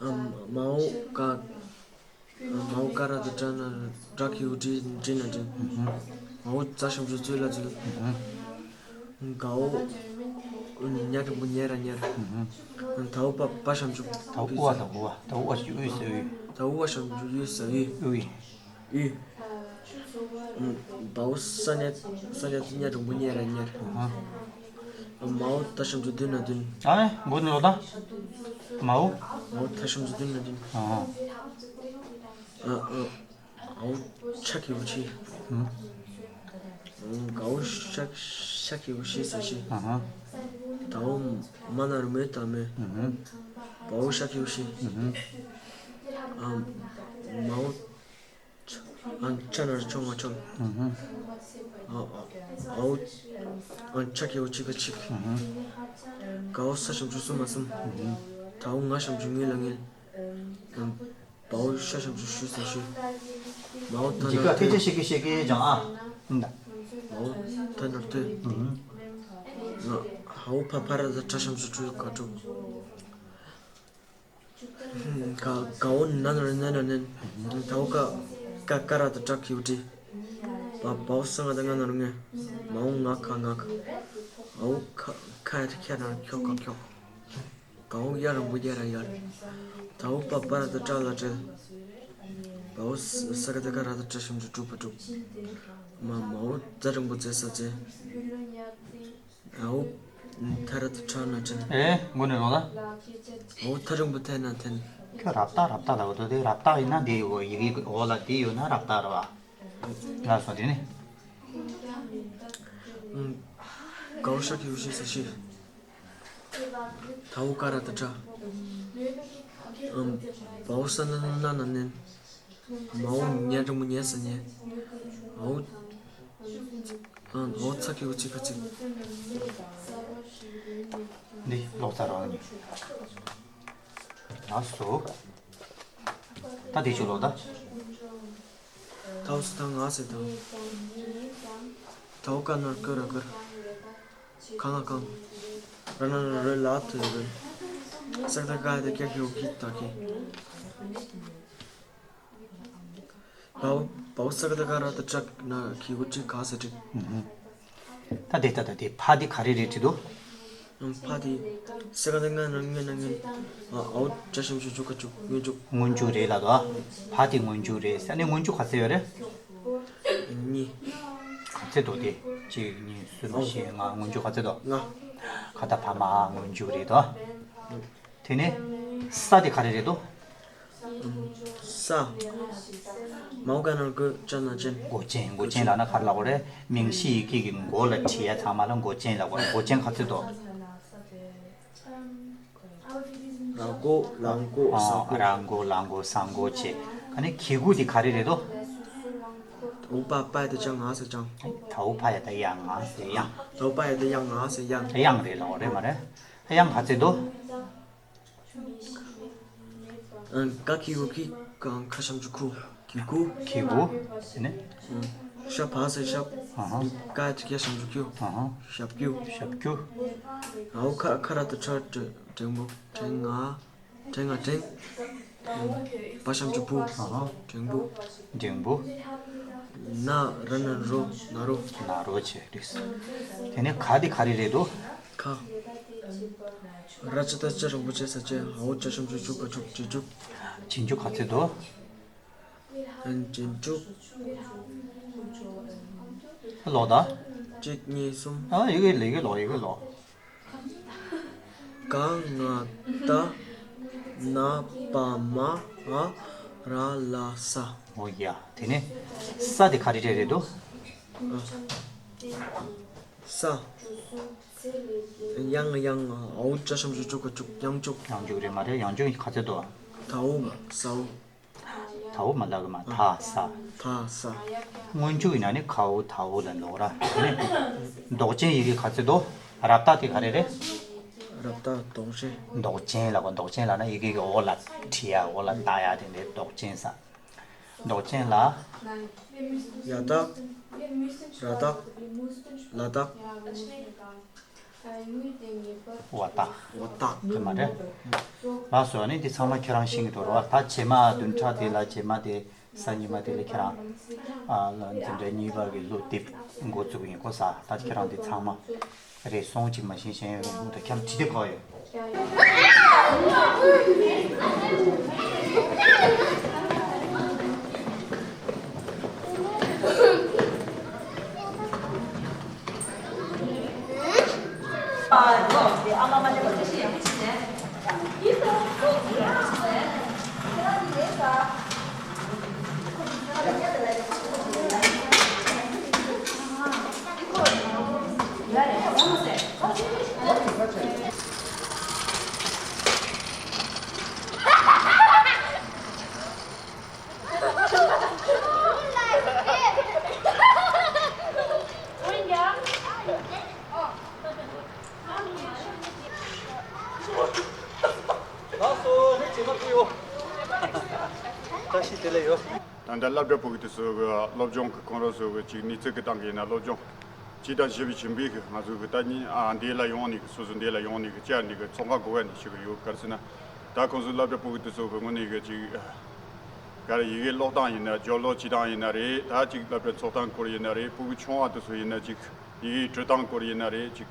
ཨ་ཧ། མའོ་ག་མའོ་ཀ་ར་ཏ་ཏྲ་ན་ཏྲ་གི་གུ་ཏྲི་ཏྲི་ན་ཏྲིན། མའོ་ཛ་ཞབས་ཀྱུ་ཛུ་ལ་ཛུལ། གའོ། ཉ་འགྲེང་བུ་ཉེ་ར་ཉེར། ཨུ་ཧུ། དའོ་པ་པ་ཞབས་ཀྱུ་དའོ་པུ་ཨ། དའོ་པུ་ཨ། དའོ་པུ་ཨ་ཞབས་ཀྱུ་ཨུ་ས་ཨུ། དའོ་པུ་ཨ་ཞབས་ཀྱུ་ཡུ་ས་ཡུ། ཨུ་ཡི། ཡུ། བའོ་ས་ཉ་ས་ཉ་ཉ་འགྲེང་བུ་ཉེ་ར་ཉེར། ཨུ་ཧུ། མའོ་ད་ཞབས་ཀྱུ་དུ་ན་དུན། ཨ་ནི་མགོ་ནས་ལོག་ད། མའོ། མའོ་ད་ཞབས་ཀྱུ་དུ་ན་དུན། ཨུ་ཧུ། ཨ་ཨ། འའོ་ཤ་གི་འུ་ཆི། ཨུ། འའོ་ཤ་ཤ་གི་འུ་ཤི་ས་ཤི། ཨུ་ཧུ། དའོ་མ་ན་རུ་མེ་ད་མེ། ཨུ་ཧུ། བའོ་ཤ་གི་འུ་ཤི། ཨུ་ཧུ། ཨ་མའོ་ཨ་ཆ་ན་རུ་ཆོ་ང་ཆོ། ཨུ་ཧུ། ཨ་ཨ། འའོ་ཨ་ཆ་གི་འུ་ཆི་ག་ཆི། ཨུ་ཧུ། གའོ་ས་ཞབས་ཀྱུ་སུ་མ་སུམ། ཨུ་ཧུ། དའོ་ང་ཞབས་ཀྱུ་ངི་ལ་ངིལ། བའོ་ཤ་ཞབས་ཀྱུ་ཤུ་ས་ཤུ། མའོ་ད་འཇིགས་ན་སྐད་ཐེ་ཐེ་ཤི་ཀི་ཤི་ཀི་ཅང་ཨ། ཨུམ་ད། མའོ་ད་ན་ཏེ། ཨུམ། ང་ཧའོ་ཕ་ཕ་ར་ད་ཏྲ་ཞབས་ཀྱུ་ཀྲུ་ག་ཀྲུ། ག་གའོ་ན་ན་ར་ན་ན་ནན། དའོ་ཀ་ཀ་ཀ་ར་ད་ཏྲ་ཁི་ཝུ་ཏི། བ་བའོ་ས་ང་ད་ང་ན་རུ་ངེ། མའོ་ང་ཁ་ང་ཁ། འའོ་ཁ་ཁ་ཡ་ཏི་ཁྱ་ན་ཁྱོ་ག་ཁྱོ། གའོ་ཡ་ར་མུ་ཡ་ར་ཡར། དའོ་པ་པ་ར་ད་ཏྲ་ལ་ཏྲེ། བའོ་ས་ས་ག་ད་ག་ར་ད་ཏྲ་ཞབས་ཀྱུ་ཀྲུ་པ་ཀྲུ། མ་མའོ་ཛ་འགྲེང་བུ་ཛེ་ས་ཛེ། འའོ་ཐ་ར་ད་ཏྲ་ན་ཏྲན། ཨེ་མགོ་ནས་ལོག་ད། འའོ་ཐ་འགྲེང་བུ་ཐེ་ན་ཐེན། ཁྱོད་རབ་རྟགས་རབ་རྟགས་ལ་འོ་དོ་དེ་རབ་རྟགས་ཡིན་ན་འདི་ཡོད་ཡི་གེ་འོ་ལ་འདི་ཡོད་ན་རབ་རྟགས་ར་བ། ལ་སོ་དེ་ནི། ཨུམ། གའོ་ཤ་གི་འུ་ཤི་ས་ཤི། དའོ་ཀ་ར་ད་ཏྲ། ཨུམ། བའོ་ས་ན་ན་ན་ན་ནན། མའོ་ཉ་འགྲེང་བུ་ཉེ་ས་ཉེ། འའོ། ཨ་འའོ་ཚ་གི་འུ་ཚི་ཁ་ཚི། འདི་ལོག་ཚར་རོགས་ནི། ལ་སོ། ད་འདི་ཆུ་ལོག་ད། དའོ་ས་ད་ང་ས་ད། དའོ་ཀ་ན་རུ་ཀ་ར་ཀར། ཁ་ང་ཁང་། ར་ན་རུ་རེ་ལ་ཐུ་རེ། ས་ད་ག་ད་ཀྱ་ཁྱོ་གི་ད་ཀི། བའོ་བའོ་ས་ག་ད་ག་ར་ད་ཏྲ་ན་ཁི་ཝུ་ཏི་ག་ས་ཏི། ད་དེ་ད་ད་དེ་ཕ་དེ་ག་རེ་རེད་དྲི་དོ། ཨང་ཕ་དེ་ས་ག་ད་ང་ན་ངེ་ན་ངེ། ཨའོ་ཅ་ཞབས་ཀྱུ་ཅུ་ག་ཅུ་སྔོན་འཇུག་སྔོན་འཇུག་རེད་ལ་དོ། ཕ་དེ་སྔོན་འཇུག་རེད་ས་ནས་སྔོན་འཇུག་ག་ཚོད་ཡོད་རེད། གཉིས། ག་ཚོད་དོ་དེ། གཅིག་གཉིས་གསུམ་བཞི་ལྔ་སྔོན་འཇུག་ག་ཚོད་དོ། ལྔ། ག་ད་ཕ་མ་སྔོན་འཇུག་རེད་དོ། དེ་ནས་ས་དེ་ག་རེ་རེད་དོ། ས། མའོ་ག་ན་རུ་གུ་ཅ་ན་ཅན། མགོ་ཅན། མགོ་ཅན་ལབ་ན་ག་རེ་ལབ་དགོས་རེད། མིང་གཞི་ཡི་གེ་གི་མགོ་ལ་བྲིས་ཡ་ཚང་མ་ལ་མགོ་ཅན་ལབ་དགོས་རེད། མགོ་ཅན་ག་ཚོད་དོ། ར་མགོ་ལ་མགོ་ཨ་ས་མགོ། ར་མགོ་ལ་མགོ་ས་མགོ་བྱས། ཨ་ནི་གི་གུ་དེ་ག་རེ་རེད་དོ། འའོ་པ་པ་ཡ་ད་ཅ་ང་ས་ཅང་། དའོ་ཕ་ཡ་ད་ཡ་ང་ས་དབྱངས། དའོ་པ་ཡ་ད་ཡ་ང་ས་དབྱངས། དབྱངས་རེད་ལབ་དགོས་རེད་མ་རེད། དབྱངས་ག་ཚོད་དོ། ཨང་ཀ་གི་གུ་གི། ཀ་ཁ་ཞབས་ཀྱུ་ཁུ། གི་གུ། གི་གུ། དེ་ནས། ཤ་བ་ས་ཤབ། ཨ་ཧ། ཀ་ཅི་ཀ་ཞབས་ཀྱུ་ཀྱུ། ཨ་ཧ། ཞབས་ཀྱུ། ཞབས་ཀྱུ། འའོ་ཁ་ཁ་ར་ད་ཁྲ་འགྲེང་བུ་འགྲེང་ང་། འགྲེང་ང་འགྲེང་། བ་ཞབས་ཀྱུ་བུ། ཨ་ཧ། འགྲེང་བུ། འགྲེང་བུ། ན་ར་ན་རོ་ན་རོ། ན་རོ་བྱས་འགྲིགས། དེ་ནས་ག་དེ་ག་རེ་རེད་དོ། ཁ། ར་ཅ་ད་ཅ་རིང་པོ་ཅེ་ས་ཅེ། འའོ་ཅ་ཞབས་ཀྱུ་ཅུ་ག་ཅུ་ཅི་ཅུ། ཆིན་ཅུ་ག་ཚོད་དོ། ཨན་ཅིན་ཅུ། ལོག་ད། གཅིག་གཉིས་གསུམ། ཨ་ཡི་གེ་ལ་ཡི་གེ་ལོག་ཡི་གེ་ལོག་ག་ང་ད་ན་པ་མ་འ་ར་ལ་ས། འོ་ཡ། དེ་ནས་ས་དེ་ག་རེ་རེད་རེད་དོ། ས། ཡང་ཡང་འའོ་ཅ་ཞབས་ཀྱུ་ཅུ་ག་ཅུ་ཡང་ཅུ། ཡང་ཅུ་རེད་མ་རེད། ཡང་ཅུ་ག་ཚོད་དོ། དའོ་ས་འོ། དའོ་མ་ལབ་གི་མ། ད་ས། ད་ས། སྔོན་འཇུག་ཡིན་ན་ནི་ཁའོ་དའོ་ལ་འདོགས་ར། དེ་ནས་འདོགས་ཅན་ཡི་གེ་ག་ཚོད་དོ། རབ་རྟགས་དེ་ག་རེ་རེད། རབ་རྟགས་འདོགས་ཅན། འདོགས་ཅན་ལབ་གོ་འདོགས་ཅན་ལབ་ན་ཡི་གེ་གི་འོག་ལ་བྲིས་ཡ་འོག་ལ་ལྟ་ཡ་དེ་འདྲའི་འདོགས་ཅན་ས། འདོགས་ཅན་ལ། ཡ་རྟགས། ར་རྟགས། ལ་རྟགས། བ་རྟགས། བ་རྟགས། དེ་མ་རེད། ལགས་སོ། ཨ་ནི་འདི་ཚང་མ་ཁྱེད་རང་ཤེས་ཀྱི་འདུག་རེད་བ། ད་རྗེས་མ་བདུན་ཕྲག་དེ་ལ་རྗེས་མ་དེ་ གཟའ་ཉི་མ་དེ་ལ་ཁྱེད་རང་ཨ་ལ་འཛིན་གྲྭ་གཉིས་པ་གི་སློབ་དེབ་འགོ་བཙུགས་ཡིན་གོ་ས། ད་ཁྱེད་རང་དེ་ཚང་མ་རེ་ཟུང་གཅིག་མ་ཤེས་ཤེས་ཡོད་རུང་ད་ཁྱམས་ཁྲི་དེབ་གོ་ཡོད། ལགས་སོ། ངས་བྱེ་མ་ཕུལ་ཡོད། བཀྲ་ཤིས་བདེ་ལེགས་ཡོད། ད་ལྟ་སློབ་གྲྭ་ཕྲུ་གུ་དེ་ཚོ་གི་སློབ་སྦྱོང་གི་ཁོང་རང་ཚོ་གི་ཅིག་གནས་ཚུལ་གི་སྟེང་གི་ཡིན་ན་སློབ་སྦྱོང་བྱས་དང་བྱེད་པའི་བྱེད་པའི་གི་ང་ཚོ་གི་ད་ནི་ཨ་འདི་ལ་ཡོང་ནས་གི་སོ་སོ་འདི་ལ་ཡོང་ནས་གི་བཅར་ནས་གི་ཚོང་ཁང་སྒོ་ཁ་ནས་ཞུ་གི་ཡོད། ག་རེ་ཟེར་ན་ད་ཁོང་ཚོ་སློབ་གྲྭ་ཕྲུ་གུ་དེ་ཚོ་གི་དངོས་གནས་གི་ཅིག་ག་རེ་ཡི་གེ་ཀློག་སྟངས་ཡིན་ན་སྦྱོར་ཀློག་བྱེད་སྟངས་ཡིན་ན་རེད། ད་ཅིག་སློབ་གྲྭ་ཚོགས་སྟངས་སྐོར་ཡིན་ན་རེད། ཕྲུ་གུ་ཆུང་བ་དེ་ཚོ་ཡིན་ན་ཅིག་ཡི་གེ་འབྲི་སྟངས་སྐོར་ཡིན་ན་རེད། ཅིག་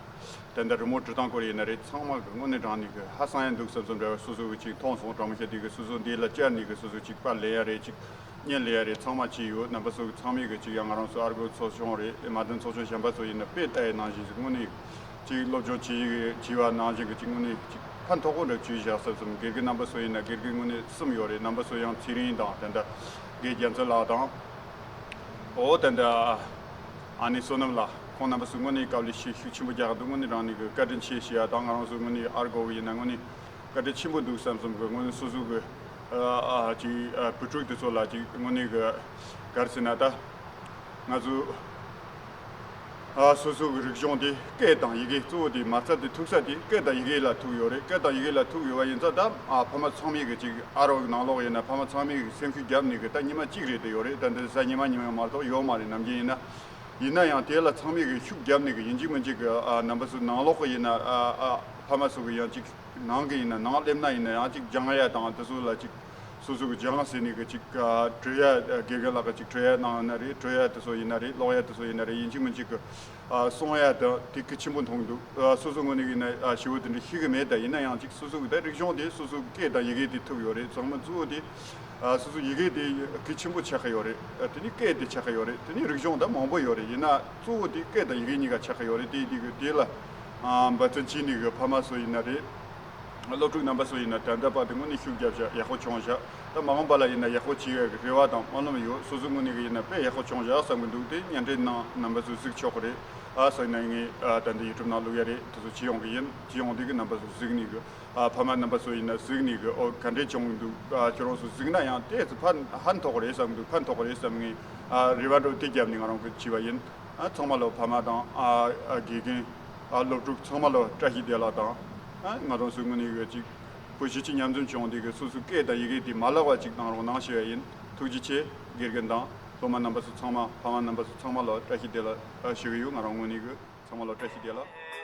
ད་ལྟ་རི་མོ་འབྲི་སྟངས་སྐོར་ཡིན་ན་རེད། ཚང་མ་གི་དངོས་གནས་དྲང་གནས་གི་ཧ་སང་ཡ་འདུག་བསམ་བསམ་འདྲ་བ་སོ་སོ་གི་ཅིག་མཐོང་སོང་། དྲང་མོ་བཤད་དུས་གི་སོ་སོ་འདི་ལ་བཅར་ནས་གི་སོ་སོ་ཅིག་པར་ལེན་ཡ་རེད། ཅིག་བརྙན་ལེན་ཡ་རེད། ཚང་མ་བྱས་ཡོད། རྣམ་པ་ཚོ་གི་ཚང་མས་གི་ཅིག་ཡང་ང་རང་ཚོ་ཨར་གོ་ཚོགས་ཆུང་རེད། མ་དོན་ཚོགས་ཆུང་གཞན་པ་ཚོ་ཡིན་ན་དཔེ་ལྟ་ཡི་ནང་བཞིན་ཅིག་དངོས་གནས་ཅིག་སློབ་སྦྱོང་བྱེད་ཡི་བྱས་པ་ནང་བཞིན་གི་ཅིག་དངོས་གནས་ཅིག་ཕན་ཐོགས་པོ་འདྲ་བྱས་བཞག་བསམ་བསམ། དགེ་རྒན་རྣམ་པ་ཚོ་ཡིན་ན་དགེ་རྒན་དངོས་གནས་གསུམ་ཡོད་རེད། རྣམ་པ་ཚོ་ཡང་ཚེ་རིང་དང་ད་ལྟ་དགེ་རྒྱལ་མཚན་ལགས་དང་། ཨོ་ད་ལྟ་ཨ་ནེ་བསོད་ནམས་ལགས། ཁོང་རྣམ་པ་ཚོ་དངོས་གནས་དཀའ་ལས་ཤུགས་ཤུགས་ཆེན་པོ་རྒྱག་འདུག་དངོས་གནས་དྲང་གནས་ཀྱི་བཀའ་དྲིན་ཆེ་ཞུ་ཡ་དང་། ང་རང་ཚོ་དངོས་གནས་ཨར་གོ་བ་ཡིན་ན་དངོས་གནས་བཀའ་དྲིན་ཆེན་པོ་འདུག་བསམ་བསམ་གི། དངོས་གནས་སོ་སོ་གི་ཨ་ཨ་ཅིག་ཨ་བུ་ཕྲུག་དེ་ཚོ་ལ་ཅིག་དངོས་གནས་གི་ག་རེ་ཟེར་ན་ད་ང་ཚོ་ཨ་སོ་སོ་གི་རིག་གཞུང་དེ་སྐད་དང་ཡི་གེ་གཙོ་བོ་དེ་མ་རྩ་དེ་ཐུག་ས་དེ་སྐད་དང་ཡི་གེ་ལ་ཐུག་ཡོད་རེད། སྐད་དང་ཡི་གེ་ལ་ཐུག་ཡོད་པ་ཡིན་ཙང་ད་ཨ་ཕ་མ་ཚང་མས་གི་ཅིག་ཨ་རོགས་ནང་ལོགས་ཡིན་ན་ཕ་མ་ཚང་མས་གི་སེམས་ཤུགས་བརྒྱབ་ནས་གི་ད་ཉི་མ་གཅིག་རེད་དེ་ཡོད་རེད། ད་འདི་གཟའ་ཉི་མ་ཉི་མ་མ་གཏོགས་ཡོད་མ་རེད། ནམ་རྒྱུན་ཡིན་ན། ཡིན་ན་ཡང་དེ་ལ་ཚང་མས་གི་ཤུགས་བརྒྱབ་ནས་གི་ཡིན་གཅིག་མིན་གཅིག་གི་ཨ་རྣམ་པ་ཚོ་ནང་ལོགས་གི་ཡིན་ན་ཨ་ཨ་ཕ་མ་ཚོ་གི་ཡང་གཅིག་ནང་གི་ཡིན་ན་ནང་སླེབས་ན་ཡིན་ན་ཡང་གཅིག་སྦྱང་ཡ་དང་དེ་ཚོ་ལ་གཅིག་སོ་སོ་གི་སྦྱང་ཟེར་ནས་གི་གཅིག་ཨ་བྲིས་ཡ་དགེ་རྒན་ལགས་གི་གཅིག་བྲིས་ཡ་གནང་ཡོད་ན་རེད། བྲིས་ཡ་དེ་ཚོ་ཡིན་ན་རེད། ཀློག་ཡ་དེ་ཚོ་ཡིན་ན་རེད། ཡིན་གཅིག་མིན་གཅིག་གི་ཨ་གསུང་ཡ་དང་དེ་གལ་ཆེན་པོ་མཐོང་གི་འདུག་ཨ་སོ་སོ་ངོས་ནས་ཡིན་ན་ཨ་ཞེ་པོ་དེ་འདྲ་ཤེས་གི་མེད། ད་ཡིན་ན་ཡང་གཅིག་སོ་སོ་གི་ད་རིག་གཞུང་དེ་སོ་སོ་གི་སྐད་དང་ཡི་གེ་དེ་ཐུག་ཡོད་རེད། ཚང་མ་གཙོ་བོ་དེ་ཨ་སོ་སོ་ཡི་གེ་དེ་གལ་ཆེན་པོ་ཆགས་ཀྱི་ཡོད་རེད། ཨ་དེ་ནི་སྐད་དེ་ཆགས་ཀྱི་ཡོད་རེད། དེ་ནི་རིག་གཞུང་ད་མང་པོ་ཡོད་རེད། ཡིན་ན་གཙོ་བོ་དེ་སྐད་དང་ཡི་གེ་གཉིས་ཀ་ཆགས་ཀྱི་ཡོད་རེད། དེ་དེ་གི་དེ་ལ་ཨ་འབད་བརྩོན་བྱས་ནས་གི་ཕ་མ་ཚོ་ཡིན་ན་རེད། སློབ་ཕྲུག་རྣམ་པ་ཚོ་ཡིན་ན་ད་ལྟ་བར་དུ་དངོས་གནས་ཤུགས་བརྒྱབ་བཞག་ཡག་པོ་བྱུང་བཞག་ད་མ་འོངས་པ་ལ་ཡིན་ན་ཡག་པོ་བྱེད་ཡག་གི་རེ་བ་དང་སྨོན་ལམ་ཡོད། སོ་སོ་ངོས་ནས་གི་ཡིན་ན་དཔེ་ཡག་པོ་བྱུང་བཞག་བསམ་གི་འདུག་དེ་བརྙན་འཕྲིན་ནང་རྣམ་པ་ཚོས་གཟིགས་ཆོག་གི་རེད། ཨ་ཟེར་ན་ངས་ཨ་ད་འདི་ཡུ་ཊུབ་ནང་བླུག་ཡ་རེད། དེ་ཚོ་བྱེད་ཡོང་གི་ཡིན། བྱེད་ཡོང་དུས་གི་རྣམ་པ་ཚོས་གཟིགས་ནས་གི་ཨ་ཕ་མ་རྣམ་པ་ཚོ་ཡིན་ན་གཟིགས་ནས་གི་ཨོ་ག་འདྲས་བྱུང་གི་འདུག་ཨ་ཁྱོད་རང་ཚོ་གཟིགས་ན་ཡང་དེ་ཚོ་ཕན་ཕན་ཐོགས་གི་རེད་བསམ་གི་འདུག་ཕན་ཐོགས་གི་རེད་བསམ་ངས་ཨ་རེ་བ་འདྲ་བོ་དེ་བརྒྱབ་ནས་ང་རང་གི་བྱས་པ་ཡིན། ཨ་ཚང་མ་ལོ་ཕ་མ་དང་ཨ་ཨ་དགེ་རྒན་ཨ་སློབ་ཕྲུག་ཚང་མ་ལོ་བཀྲ་ཤིས་བདེ་ལེགས་དང་ཨ་ང་རང་ཚོའི་ངོས་ནས་གི་ཅིག་བོད་གཞིས་བྱེས་མཉམ་འཛོམས་བྱུང་དེ་གི་སོ་སོའི་སྐད་དང་ཡི་གེ་དེ་མ་བརླག་པ་ཅིག་གནང་རོགས་གནང་ཞུ་ཡ་ཡིན། ཐུགས་རྗེ་ཆེ། དགེ་རྒན་དང་སློབ་མ་རྣམ་པ་ཚོ་ཚང་མ་ཕ་མ་རྣམ་པ་ཚོ་ཚང་མ་ལོ་བཀྲ་ཤིས་བདེ་ལེགས་ཞུ་གི་ཡོད། ང་རང་ངོས་ནས་གི་ཚང་མ་ལོ་བཀྲ་ཤིས་བདེ་ལེགས།